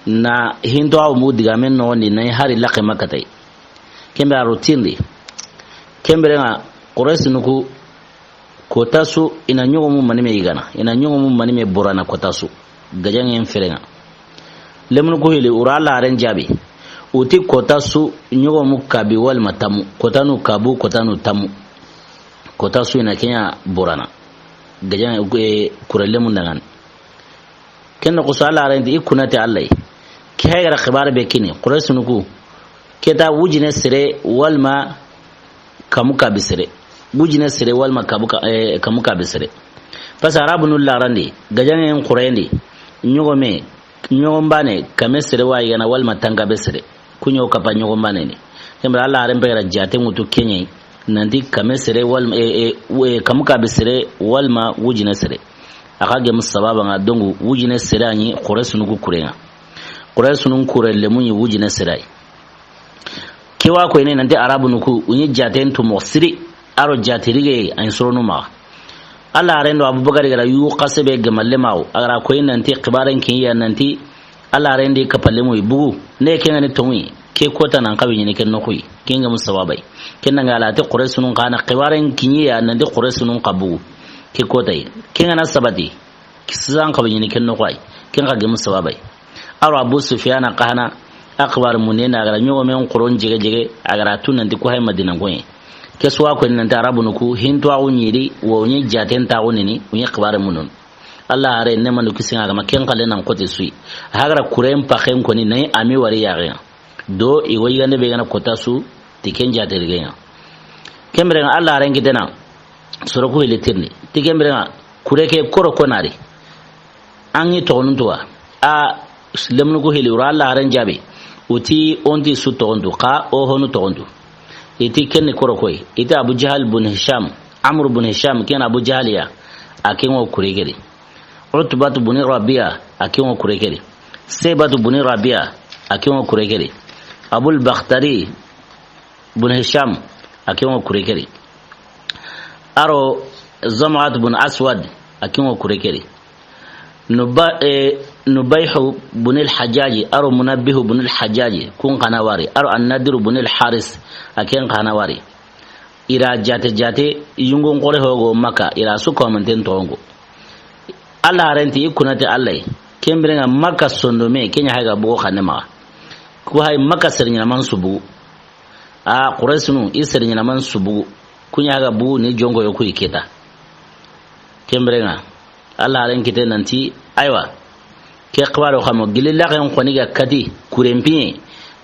Na hinto awo mu digamen noxon di na i hari laxe makatay. Ken bire a ro tirindi. Ken bire ŋa Quraysunun ku kota su i na ɲogomu mani me yigana. I na ɲogomu mani me borana kota su. Gajaŋen fere ŋa. Lemunu ku hilli wura Alla haren jaabi. Wuti kota su ɲogomu kabi walla ma tamu. Kotanu kabu, kotanu tamu. Kota su i na ke ɲa borana. Gajaŋe, e, kure lemu danŋa ni. Ken noxu su Alla haren ti i ku na ti Alla yi. Ke hay ga ra xibaare be kini, Quraysunun ku. Ke ta wujine sere walla ma kamu kabi sere. Wujine sere walla ma kabu ka-, e, kamu kabi sere. Parce que Arabunu la randi, gajaŋen xuren di, ɲogome, Ɲogon baane, kame sere wa yi ga na, walma tankabe sere. Ku ɲo kapa ɲogon baane ni. Ken bire Alla haaren be ga ra jaate ŋutu ke ɲa yi, nanti kame sere walma, e, e, e, kamu kabe sere walma wujine sere. A xa gemu sababa ŋa, donc wujine sere a ɲi Qurayshinun ku kure ŋa. Qurayshinun kure lemu ɲi wujine sere yi. Ke wa koyini nanti Arabunu ku, u ɲi jaaten tu moxo siri, a ro jaati rige, a ɲi soronu maxa. Alla haaren do Abubakari ga ra yu xase be gemallemaxu, a ga ra koyi nanti xibaaren kiɲe ya nanti Alla haaren di kapalemu yi bugu, ne ke ŋa ni tonŋu yi, ke kota nan xawe ɲini ke noxu yi, ke ŋa mu sababa yi. Ken ŋa Alla ti Qurayshinun xa na xibaaren kiɲe ya nanti Qurayshinun xa bugu, ke kota yi. Ke ŋa na sabati, Kisisan xabe ɲini ken noxu yi. Ken xa gemu sababa yi. A ro Abu Sufyana xa na a xibaare munde na a ga ra ɲogomen xoron jege jege, a ga ra tu nanti ku hay Madina ŋoye. Ke su wa koyini nanti Arabunu ku hinto a gu ɲi ri, wo ɲi jaaten ta gu nini, u ɲi xibaare mundunu. Alla haare ne manu kisi ŋa ga ma ken xalle nan xote su yi. A ga ra kuren paxen koni na yi a mi wari ya ga ŋa. Do i wo yigande be ga na kota su ti ken jaate rige ŋa. Ken bire ŋa Alla haaren kitena soro ku hili tirni. Ti ken bire ŋa kure ke koro konari. An ŋi toxonun tuwa. A lemunu ku hili wura Alla haaren jaabi. U ti o nti su toxontu, xa o honu toxontu. I ti ken ni koro koyi. I ti Abu Jahal bun Hisham, Amr bun Hisham, ken Abu Jahal ya. A ken ŋo kure ke di. Utbatu bun Rabi'a, a ken ŋo kure ke di. Saybatu bun Rabi'a, a ken ŋo kure ke di. Abul Bakhtari bun Hisham, a ken ŋo kure ke di. A ro Zam'at bun Aswad, a ken ŋo kure ke di. Nuba-, eh, Nubayhu bun al-Hajjaji, a ro Munabbihu bun al-Hajjaji, kun xa na wari. A ro An-Nadiru bun al-Haris, a ken xa na wari. I ra jaate jaate, yungun xore hogo Makka, i ra su ko manten tongo. Alla haaren ti i kuna ti Alla yi. Ken bire ŋa Makka sondome, ken ɲa hay ga bugu xanne maxa. Ku hay Makka sere ɲaana man su bugu. A Qurayshinun, i sere ɲaana man su bugu. Ku ɲa hay ga bugu ni jonko yo ku yi keta. Ken bire ŋa Alla haaren kite nanti, aywa. Ke xibaaro xa mo gili laxen xoni ga kati kuren piye.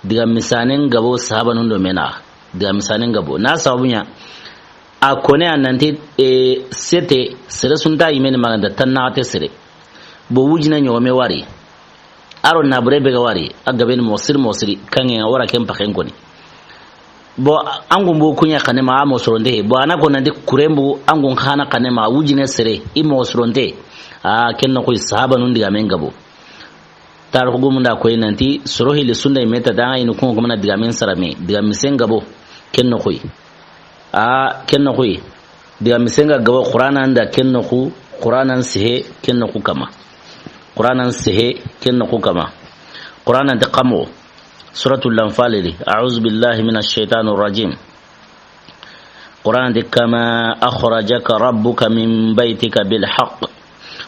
Diga misanen gabo sahabanun do me na. Diga misanen gabo. Na sababu ɲa, a kone a nanti, e, sete, sere su nta yimeni maganta tannaxate sere. Bo wujine ɲogome wari. A ro nabure be ga wari, a gabe ni moxo siri moxo siri, kanŋe ŋa wara ken paxen koni. Bo, an gu n bugu ku ɲa xanne ma, a moxo soronte he. Bo, a na ko nanti kuren bugu, an gu n xa na xanne ma, wujine sere, i moxo soronte. A, ken noxu yi sahabanun digaamen gabo. Taarixu gumun da koyi nanti, soro hili su nda i me ta da, a ŋa i ni kun ŋo kuma na digaamen sara me, diga misen gabo, ken noxu yi. A, ken noxu yi. Diga misen ga gabo Qur'aana nda ken noxu, Qur'aana n sehe ken noxu kama. Qur'aana n sehe ken noxu kama. Qur'aana nti xa mo. Suratul Anfal li. A'udhu billahi minash shaitanir rajim. Qur'aana nti, "Kama akhrajaka rabbuka min baytika bil haqq.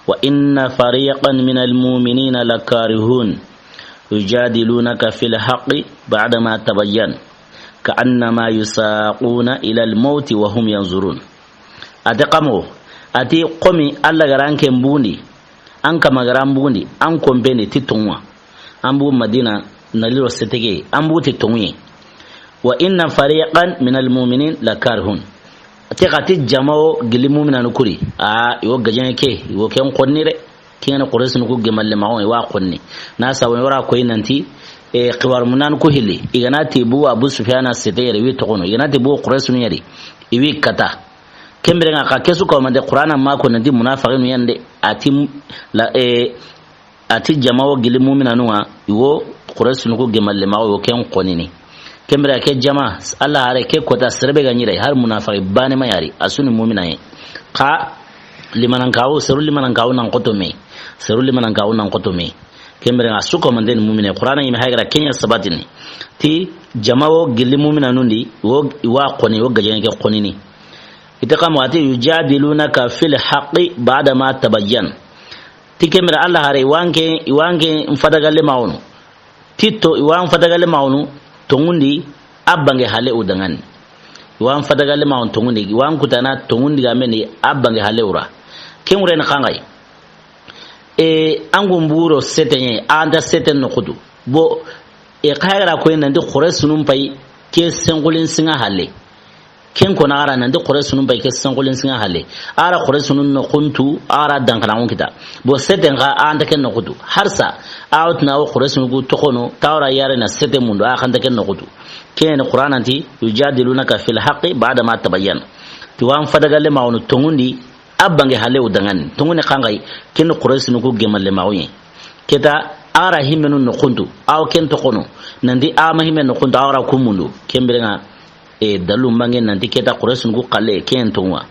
Wa inna fariqan minal mu'minina lakarihun. Yujadilunaka fil haqqi ba'dama tabayyana. Ka'annama yusaquna ilal mawti wa hum yanzurun." A ti xa mo, a ti komi Alla ga ra an ke n bugundi, an kama ga ra an bugundi, an konpeni ti tonŋu wa. An bugu Madina, na li ro setege, an bugu ti tonŋu ye. Wa inna fariqan minal mu'minin lakarihun. A ti xa ti jama wo gili mu'minanu kuri. A, i wo gajaŋe ke, i wo ken xonni de. Ken ŋa ni Qurayshinun ku gemallemaxu, i wa xonni. Na sabu i wara koyi nanti, e, xibaaru mundan ku hilli. I ga na ti bugu Abu Sufyana sete yere, i wi toxono. I ga na ti bugu Qurayshinun yere, i wi kata. Ken bire ŋa xa ke su ko mande Qur'aana ma ko nanti munafiqinu yan de. A ti la, e, a ti jama wo gili mu'minanu ŋa, i wo Qurayshinun ku gemallemaxu, i wo ken xonini. Ken bire ke jama, Alla haare ke kota sere be ga ɲi ri, har munafiqi baane ma yari, a su ni mu'mina ye. Xa limanankaxu, seru limanankaxu nan xoto me. Seru limanankaxu nan xoto me. Ken bire ŋa su ko mande ni mu'mine, Qur'aana yime hay ga ra ken ɲa sabatini. Ti jama wo gili mu'minanun di, wo, i wa xoni, wo gajaŋe ke xonini. I ti xa mo a ti, "Yujadilunaka fil haqqi ba'dama tabayyana." Ti ken bire Alla haare, i wa an ke, i wa an ke n fatagallemaxunu. Ti to, i wa an fatagallemaxunu, tonŋun di, a bange halle u danŋa ni. I wa an fatagallemaxunu tonŋun di, i wa an kutana tonŋun di ga me ni, a bange halle u ra. Ken wure ni xa ŋa yi. E, an gu n bugu ro sete ɲa, a nta sete noxu tu. Bo, e, xa ga ra koyi nanti Qurayshinun pay, ke senxulin sinŋa halle. Ken ko na a ra nanti Quraysinun bay ke sankolen singa halle. A ra Quraysinun noxun tu, a ra dankalanŋo kita. Bo seten xa a nta ken noxu tu. Harsa, a wa tini o Quraysinu ku toxono, ta wa ra yare na sete mundu, a xa nta ken noxu tu. Ken Qur'an nanti, "Yujadilunaka fil haqqi ba'da ma tabayyana." Ti wa n fadagalle ma wono tonŋundi, a bange halle wo dangani. Tonŋundi xanxay, ken Quraysinu ku gemalle ma woye. Keta, a ra himmenu noxun tu, a wa ken toxono. Nanti a ma himme noxun tu, a wa ra ku mundu. Ken birenŋa, e, dallu mbange nanti keta Quraysinu ku xalle, ken tonŋa.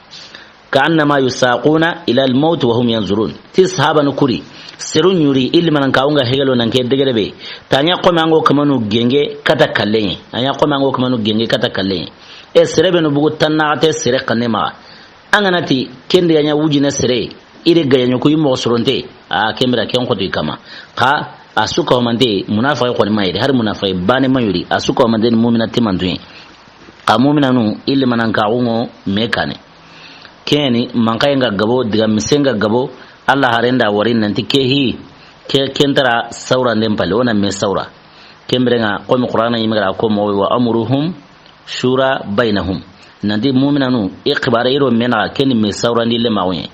"Ka'annama yusaquna ila al-mawt wa hum yanzurun." Ti sahabanu kuri, seru ɲuri, illi manan kawunga hegelo nan ke degere be. Ta ɲa xo me an go kamanu genge kata kallenye. A ɲa xo me an go kamanu genge kata kallenye. E, sere be no bugu tannaxate sere xanne maxa. An ga na ti, ken di ga ɲa wujine sere, i ri gajaɲo ku i moxo soronte. A, ken bire ken xoto i kama. Xa, a su ka homante, munafaqi xoni ma yiri, hari munafaqi bane ma yuri, a su ka homante ni mumina timantuye. Xa muminanu, illi manan kaxunŋo me kane. Keni, mankaye nga gabo, diga mise nga gabo, Allah haren da wari nanti ke hi, ke, ken tara sawra nden pale, o na me sawra. Ken birenŋa, xo mi Qur'ana yimegara ko mo wa amruhum shura bainahum. Nanti muminanu, i xibare i ro me naxa, ken ni me sawrandi le maxuye.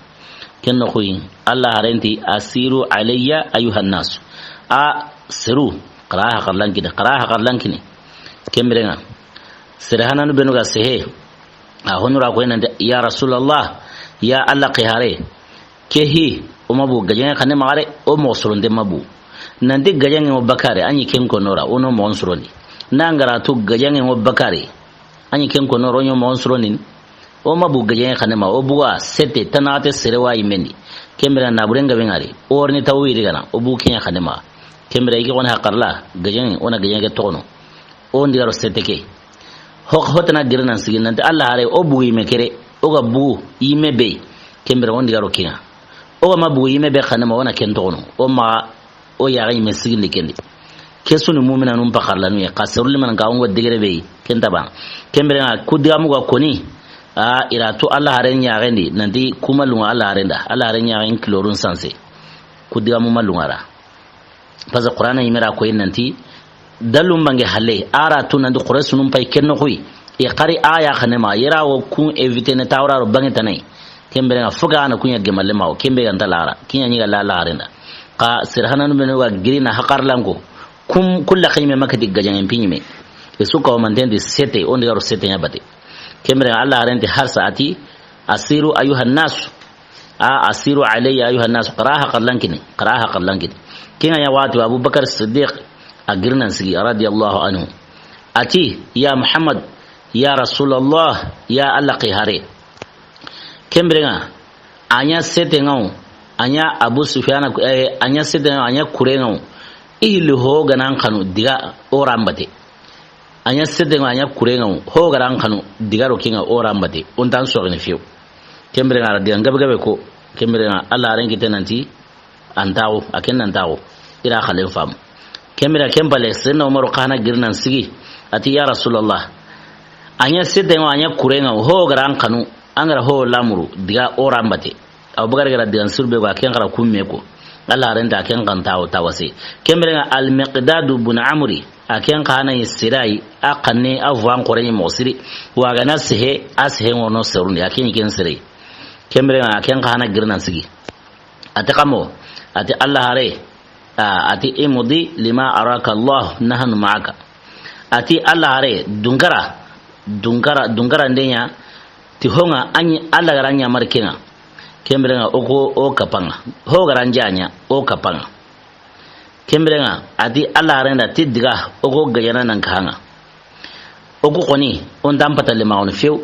Ken noxu yi, Allah haren ti, "Asiru alayya ayyuhan nas." A seru, xa ra haxarlankini, xa ra haxarlankini. Ken birenŋa, sere hananu benu ga sehe, a honu ra ko nanti, "Ya Rasulallah, ya Allah xihare." Ke hi, o ma bu gajaŋe xanne maxa re, o moxo soronte ma bu. Nanti gajaŋe o bakare, a ɲi ken ko nora, o no moxon sorondi. Na nga ra tu gajaŋe o bakare, a ɲi ken ko nora, o ɲo moxon sorondi. O ma bu gajaŋe xanne ma, o buga sete, tannaxate sere wa yimendi. Ken bire na buren gabe ngari, o ri ni tawu yiri gana, o bu ken ɲa xanne ma. Ken bire i ke xoni haxarla, gajaŋe, o na gajaŋe toxono. O ndi garo sete ke. Ho-, hotana giri nan sigi nanti Allah hare o bugu yime kere, o ga bugu yime be, ken bire o ndi garo kinga. O ga ma bugu yime be xanne ma o na ken toxono. O ma o yaxa yime sigindi kendi. Ke suni muminanun paxarlanu ye, xa seruli man ka o ngo degere be, ken taba. Ken bire na ku digamu ga koni, a, i ra tu Allah hare ɲaxendi, nanti kuma lunga Allah hare nda. Allah hare ɲaxen kilorun sanse. Ku digamu ma lunga ra. Parce que Qur'ana yimera koyi nanti, dallu mbange halle, a ra tu nanti Quraysinun pay ken noxu yi. I xari a ya xanne ma, yera wo kun éviter ne tawra ro bange tanay. Ken bire nga fuka ana kunya gemalle ma wo, ken be ganta lara, kinya ɲi ga la la harenda. Xa sir hananu benu ga giri na haxarlanko, kum kulla xayme makati gajaŋen piɲime. E su ka o mantendi sete, o ndi garo sete ɲa bate. Ken bire nga Allah harenti harsa ati, "Asiru ayyuhan nas." A, "Asiru alayya ayyuhan nas." Xa ra haxarlankini, xa ra haxarlankini. Kinga ɲa wati wa Abu Bakar Siddiq a giri nan sigi, radiyallahu anhu. Ati, "Ya Muhammad, ya Rasulallah, ya Allah xihare." Ken bire nga, a ɲa sete nga wo, a ɲa Abu Sufyan, eh, a ɲa sete nga wo, a ɲa kure nga wo. I hilli ho ga na an xanu diga o ra mbate. A ɲa sete nga wo, a ɲa kure nga wo, ho ga ra an xanu diga ro kinga o ra mbate. O nta an soxini fiyo. Ken bire nga ra diga ngabe gabe ko. Ken bire nga Allah haren kite nanti, antawo, a ken nantawo. I ra xalen famu. Ken bire ken pale, Seydina Umaru xa na giri nan sigi. Ati, "Ya Rasulallah. A ɲa sete nga wo, a ɲa kure nga wo, ho ga ra an xanu, an ga ra ho lamuru, diga o ra mbate." Abu Bakar ga ra digan sirbe ko, a ken xara kumme ko. Allah harenta a ken xanta o tawase. Ken bire nga Al-Miqdadu bun Amri, a ken xa na yi sirai, a xanne, a vuan xore ni moxo siri. Wa ga na sehe, a sehe ngono serundi, a ken ken sire. Ken bire nga a ken xa na giri nan sigi. Ati kamo, ati Allah hare, a, ati, "Imdi lima araka Allah, nahnu ma'aka." Ati Allah hare, dunkara, dunkara, dunkara ndenya, ti honga anyi Allah ga ra ɲa mari kenga. Ken bire nga o ko o kapanga. Ho ga ra ɲa ɲa, o kapanga. Ken bire nga, ati Allah hare nda ti diga, o ko gajana nan kahanga. O ku xoni, o nta an patalle ma xoni few.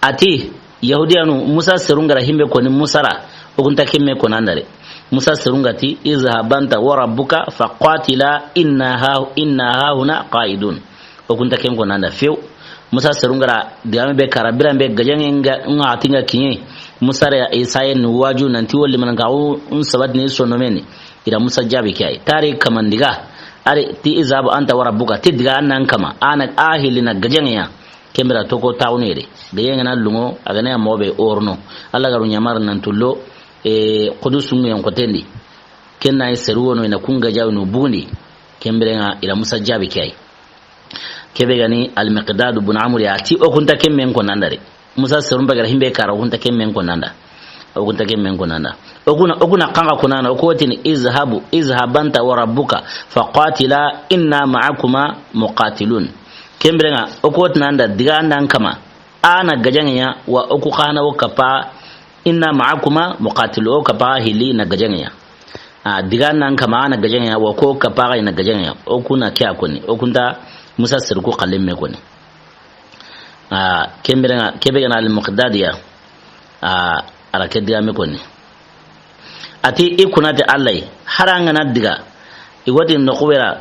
Ati, Yahudiyanu, Musa serun ga ra himbe koni Musa ra, o ku nta kemme kona ndare. Musa serun ga ti, "Izhab anta wa rabbuka faqatila inna ha-, inna hahuna qa'idun." O ku nta ken kona nda few. Musa serun ga ra digame be kara biran be gajange nga, nga ati nga kinye. Musa re Isa ye ni waju nanti woli man ka o un sabat ni sonomeni. Ira Musa jaabi ke ay. Tari kamandiga. Ari ti, "Izhab anta wa rabbuka." Ti diga an nan kama. Ana ahili na gajange ya. Ken bire to ko tawni re. Gajange na lungo, a ga na ya mobe orno. Allah ga ru ɲamar nan tullo, e, qudusu ngu yan kotendi. Ken na yi seru wono i na kun gajaw no bundi. Ken bire nga ira Musa jaabi ke ay. Kebe ga ni Al-Miqdad bun Amr ya, a ti o ku nta ken men ko nanda de. Musa serun bagara himbe kara, o ku nta ken men ko nanda. O ku nta ken men ko nanda. O ku na, o ku na xanxa ko nanda, o ku wa tini: "Izhabu, izhab anta wa rabbuka faqatila inna ma'akuma muqatilun." Ken biren ŋa, o ku wa tini an da diga an da an kama. A na gajaŋe ya, wa o ku xa na o kapa, inna ma'akuma muqatilun, o kapa hili na gajaŋe ya. A, diga an da an kama, a na gajaŋe ya, wa o ku kapa ga i na gajaŋe ya. O ku na ke ya koni. O ku nta Musa seru ku xalle me koni. A, ken biren ŋa, kebe ga na Al-Miqdad ya. A, a ra ke digaame koni. A ti i ku na ti Alla yi, hari an ga na diga, i wa ti noxu be ra,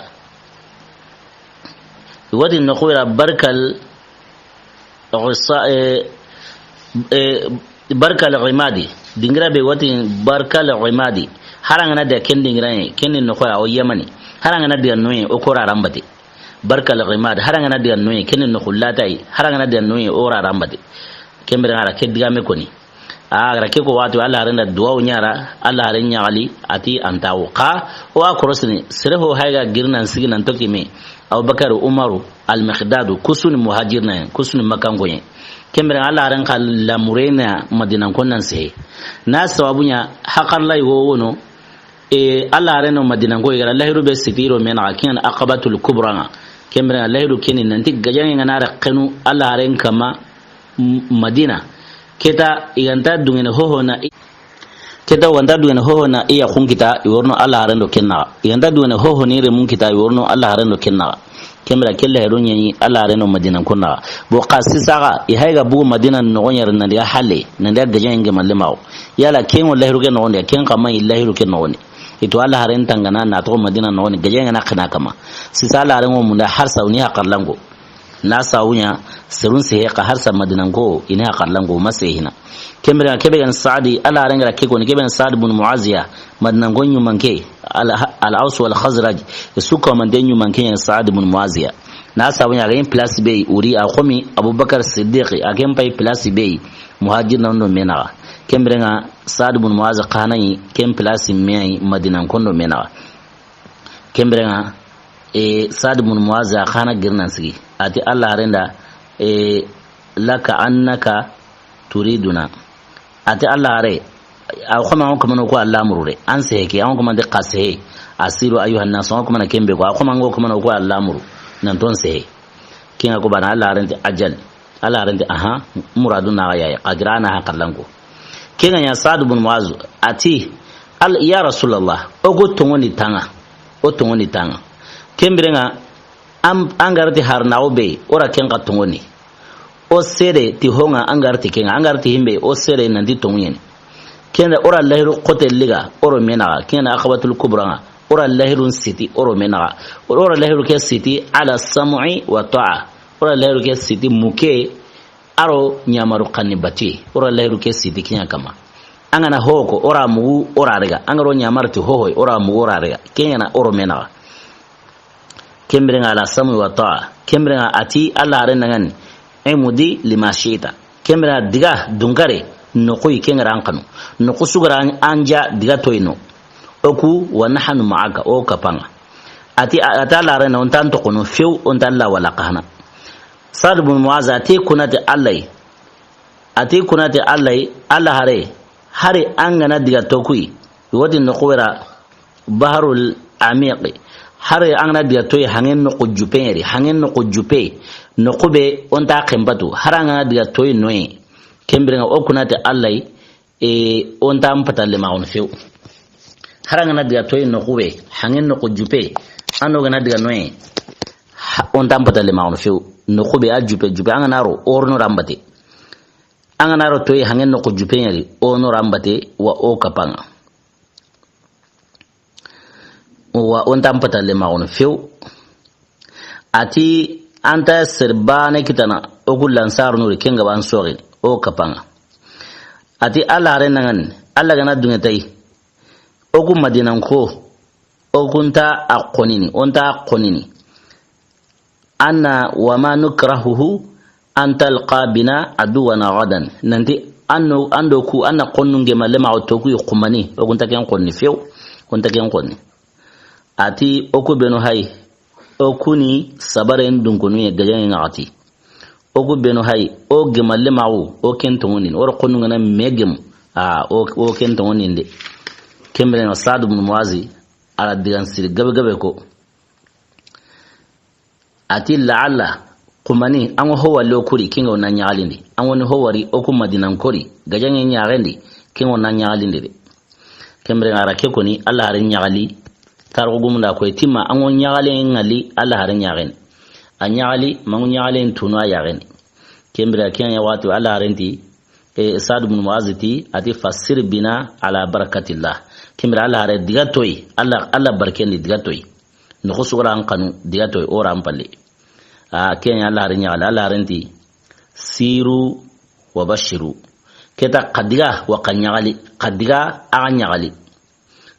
i wa ti noxu be ra barkal, ghisa-, e, e, barkal ghimadi, dingira be wa ti barkal ghimadi, hari an ga na diga ken dingira yi, ken ni noxu ya o Yamani, hari an ga na diga no yi, o ku ra ra mbati. Barkal ghimad, hari an ga na diga no yi, ken ni noxu lata yi, hari an ga na diga no yi, o ra ra mbati. Ken biren ŋa a ra ke digaame koni. A ra ke ko waxati, Alla haaren da duwawu ɲa a ra, Alla haaren ɲaxali, a ti an ta wo. Xa, o wa korosini, sere ho hay ga giri nan sigi nan toxo i me, Abubakar, Umaru, Al-Miqdadu, ku su ni muhajirina yi, ku su ni Makkanko yi. Ken biren ŋa Alla haaren xa lamurena Madinankon nan sehe. Na sababu ɲa, hakarla yi wo wono, E, Alla haaren do Madinanko i ga ra lahidu be siti i do me naxa, ken ŋa ni Aqabatul Kubra ŋa. Ken biren ŋa lahidu ke ni nanti gajaŋe ŋa na ra xenu Alla haaren kama, M-, Madina. Ke ta i ga nta duŋene hoho na i, ke ta i ga nta duŋene hoho na i ya xun kita, i wa ri no Alla haaren do ken naxa. I ga nta duŋene hoho ni remun kita, i wa ri no Alla haaren do ken naxa. Ken biren ŋa ke lahidu ɲa ni Alla haaren do Madinankon naxa. Bo xa sisa ga, i hay ga bugu Madina noxon ɲa ri nan diga halle, nan diga gajaŋe ŋe malle maxo. Yala ken ŋo lahidu ke noxon di, ken xa ma i lahidu ke noxon di. I to Alla haaren tangana na toxo Madina noxon di, gajaŋe ŋa na xena kama. Sisa Alla haaren ŋo munda harsa o ni hakarlanko. Na sawu ɲa, serun sehe xa harsa Madinanko, i ni hakarlanko, ma sehe hina. Ken biren ŋa kebe ga ni Saadi, Alla haaren ga ra ke koni, kebe ga ni Saadi bun Muazi ya, Madinanko ɲumanke, Al-, Al-Aws wal Khazraj, i su ko mande ɲumanke ya Saadi bun Muazi ya. Na sabu ɲa, a ga ɲi place be yi, o ri, a xo mi Abubakar Siddiq, a ga ɲi pay place be yi, Muhajirina do me naxa. Ken biren ŋa Saadi bun Muazi xa na ɲi ken place me yi, Madinankon do me naxa. Ken biren ŋa, e, Saadi bun Muazi xa na giri nan sigi. A ti Alla haaren da, e, laka annaka turiduna. A ti Alla haare, a xo ma an ŋo kamano ko Alla muru de. An sehe ke, an ŋo kamande xa sehe. Asiru ayyuhan nas, an ŋo kamana ken be ko. A xo ma an ŋo kamano ko Alla muru. Nan ton sehe. Ken ŋa ko bana Alla haaren ti ajal. Alla haaren ti aha, muradu na ga yaye. Xa gira na hakarlanko. Ken ŋa ɲa Saadu bun Muazu. A ti, Al-, ya Rasulallah, o ku toŋondi ta ŋa. O toŋondi ta ŋa. Ken biren ŋa, an, an ga ra ti harnaxu be, o ra ken xa toŋondi. O sere ti ho ŋa an ga ra ti ken ŋa, an ga ra ti himbe, o sere nanti toŋu ɲa ni. Ken da o ra lahidu xote liga, o ro me naxa, ken da Aqabatul Kubra ŋa, o ra lahidun siti, o ro me naxa. O ra lahidu ke siti, ala sam'i wa ta'a. O ra lahidu ke siti muke, a ro ɲamaru xanni bati. O ra lahidu ke siti ken ŋa kama. An ga na ho ko, o ra mugu, o ra riga. An ga ro ɲamaru ti hoho, o ra mugu, o ra riga. Ken ŋa na o ro me naxa. Ken biren ŋa ala sam'i wa ta'a. Ken biren ŋa a ti Alla haaren da ŋa ni, imdi lima shi'ta. Ken biren ŋa diga dunkare, noxu yi ken ga ra an xanu. Noxu su ga ra an, an ja diga toyi no. O ku wa nahnu ma'aka, o kapa ŋa. A ti, a ti Alla haaren da o nta an toxo no few, o nta Alla wala xa hana. Saadu bun Muazu a ti ku na ti Alla yi. A ti ku na ti Alla yi, Alla haare, hari an ga na diga toxo yi, i wa ti noxu be ra Baharul Amiq. Hari an ga na diga toyi, hanŋen noxu jupe ɲa ri, hanŋen noxu jupe, noxu be o nta xenpatu, hari an ga na diga toyi no yi. Ken biren ŋa o ku na ti Alla yi, e, o nta an patalle maxunu few. Hari an ga na diga toyi noxu be, hanŋen noxu jupe, an do ga na diga no yi, ha, o nta an patalle maxunu few. Noxu be a jupe, jupe, an ga na ro, o ro no ra mbate. An ga na ro toyi hanŋen noxu jupe ɲa ri, o no ra mbate wa o kapa ŋa. Wa o nta an patalle maxunu few. A ti an ta sere baane kitana, o ku Lansaaru nu ri ken ga ba an soxini, o kapa ŋa. A ti Alla haaren da ŋa ni, Alla ga na duŋe ta yi. O ku Madinanko, o ku nta a xonini, o nta a xonini. Anna wa ma nukrahuhu an talqa bina aduwana gadan. Nanti an do, an do ku, an na xonnun ŋe malle maxa toxo ku yi xumani, o ku nta ken xonni few, o ku nta ken xonni. A ti o ku benu hay, O kuni sabaren dunkonu ye gajaŋe ŋaxati. O ku benu hay, o gemalle maxu, o ken toŋonin, o ro xonu ŋana me gemu. A, o, o ken toŋonin de. Ken biren ŋa Saadu bun Muazi, a ra digan siri gabe gabe ko. A ti, la'alla, xumani, an ŋa ho wari o kuri, ken ŋa o na ɲaxalindi. An ŋa ni ho wari, o ku Madinan kori, gajaŋe ɲaxendi, ken ŋa o na ɲaxalindi de. Ken biren ŋa a ra ke koni, Alla haaren ɲaxali, tarixu gumun da koy ti ma, an ŋa ɲaxalen ŋali, Alla haaren ɲaxendi. A ɲaxali, ma an ŋa ɲaxalen tunu a yaxendi. Ken biren ŋa ken ya waxati, Alla haaren ti, E, Saadu bun Muazi ti, a ti, "Fassir bina ala barakatillah." Ken biren Alla haare diga toyi, Alla, Alla barkendi diga toyi. Noxo su ga ra an xanu diga toyi, o ra an palle. A, ken ya Alla haare ɲaxali, Alla haaren ti, "Siru wa bashiru." Ke ta xa diga wa xa ɲaxali, xa diga a xa ɲaxali.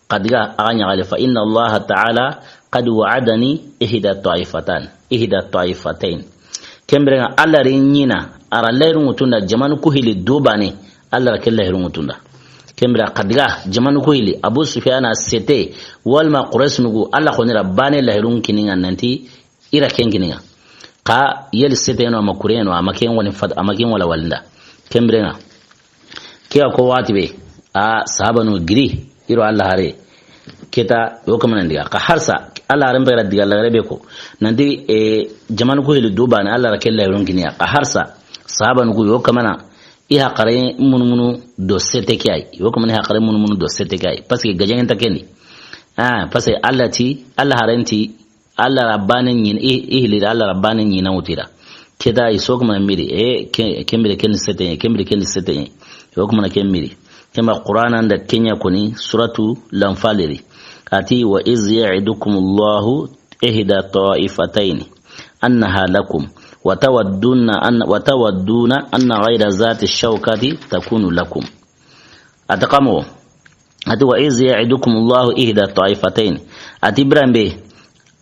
Xa diga a xa ɲaxali, "Fa inna Allaha ta'ala qad wa'adani ihda ta'ifatan, ihda ta'ifatayn." Ken biren ŋa Alla ri ɲina, a ra lahiru ŋutunda, jamanu ku hili du baane, Alla ra ke lahiru ŋutunda. Ken biren ŋa xa diga jamanu ku hili, Abu Sufyana sete, walma Quraysh nugu, Alla xoni ra baane lahiru ŋa kini ŋa nanti, i ra ken kini ŋa. Xa yeli sete no, a ma kure no, a ma ken woni fat, a ma ken wala walinda. Ken biren ŋa. Ke a ko waxati be, a sahabanu giri, i ro Alla haare. Ke ta, yo kamana diga. Xa harsa, Alla haaren be ga ra diga lagare be ko. Nanti, e, jamanu ku hili du baane, Alla ra ke lahiru ŋa kini ya. Xa harsa, sahabanu ku yo kamana, i haqqare munumunu do sete ke yi. Yo kamana i haqqare munumunu do sete ke yi. Parce que gajaŋen ta kendi. A, parce que Alla ti, Alla haaren ti, Alla ra baane ɲin, i, i hili ra, Alla ra baane ɲina wutu i ra. Ke ta i su ga ma miri, e, ke, ken biren ken sete, ken biren ken sete. Yo kamana ken miri. Ken ba Qur'ana nda ken ya koni, suratu Lanfali ri. A ti, "Wa iz ya'idukumullahu ihda ta'ifatayn annaha lakum, wa tawadduna an, wa tawadduna anna ghayra zati shawkati takunu lakum." A ta xa mo. A ti, "Wa iz ya'idukumullahu ihda ta'ifatayn." A ti biren be,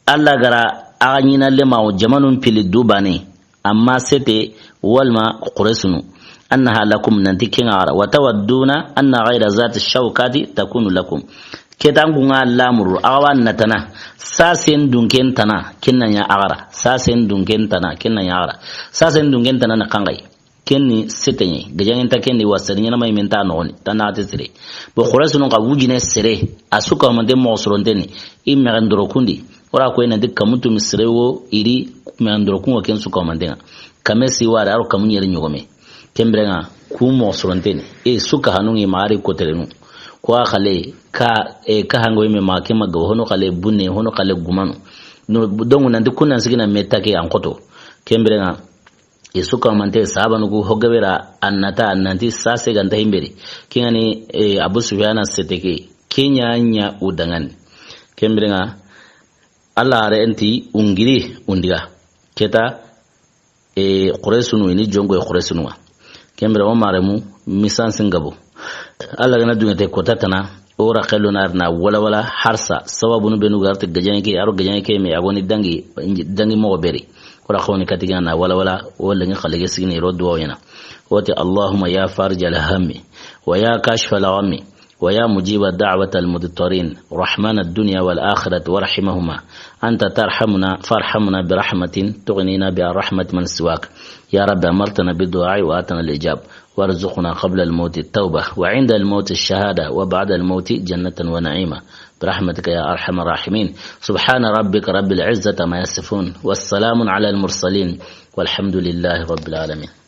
Alla ga ra a xa ɲina lema o jamanun pili du baane, amma sete walma Qurayshunu. Annaha lakum, nanti ken ŋa a xa ra. "Wa tawadduna anna ghayra zati shawkati takunu lakum." Ke ta an ku ŋa lamuru, a xa wa natana, sasen dunken tana, ken na ɲa a xa ra. Sasen dunken tana, ken na ɲa a xa ra. Sasen dunken tana na xa ŋa yi. Ken ni sete ɲa yi. Gajaŋen ta ken di wa sere ɲaana ma yi men ta noxon di. Ta na te sere. Bo Qurayshunu xa wujine sere. A su ka mante moxo soronte ni. I mexen doro kundi. O ra ko i nanti kamu tu mi sere wo i ri mexen doro kun ŋa ken su ka mante ŋa. Kame si ware a ro kamu ɲeri ɲogome. Ken biren ŋa ku moxo soronte ni. E su ka hanu ŋi ma a ri koterenu. Ko a xale ka, e, ka hango yi me ma ke ma ga hono xale bunne, hono xale gumanu. No, dongu nanti kun nan sigina me ta ke an xoto. Ken biren ŋa. I su ka mante sahabanu ku ho gabe ra a nata nanti sase ga nta himberi. Ken ŋa ni, e, Abu Sufyana sete ke. Ken ɲa ɲa u danŋani. Ken biren ŋa Alla haaren ti ungiri undiga. Ke ta, e, Qurayshunu i ni jonko e Qurayshunu ŋa. Ken biren ŋa o maremu misan singabo. Alla ga na duŋe te kota tana, o ra xello na arna wala wala harsa, sababunu benu ga ra ti gajaŋe ke, a ro gajaŋe ke me, a go ni dangi, dangi moxo beri. O ra xawni katiga na wala wala, o lengi xalege sigini ro duwa yana. O ti, "Allahumma ya farijal hammi, wa ya kashifal ghammi, wa ya mujiba da'watal mudtarin, rahmanad dunya wal akhirati wa rahimahuma, anta tarhamuna, farhamuna bi rahmatin tughnina biha rahmat man siwak. Ya Rabbi, amartana bid du'a wa atana al ijab." وارزقنا قبل الموت التوبة، وعند الموت الشهادة، وبعد الموت جنة ونعيما، برحمتك يا أرحم الراحمين. سبحان ربك رب العزة عما يصفون، والسلام على المرسلين، والحمد لله رب العالمين.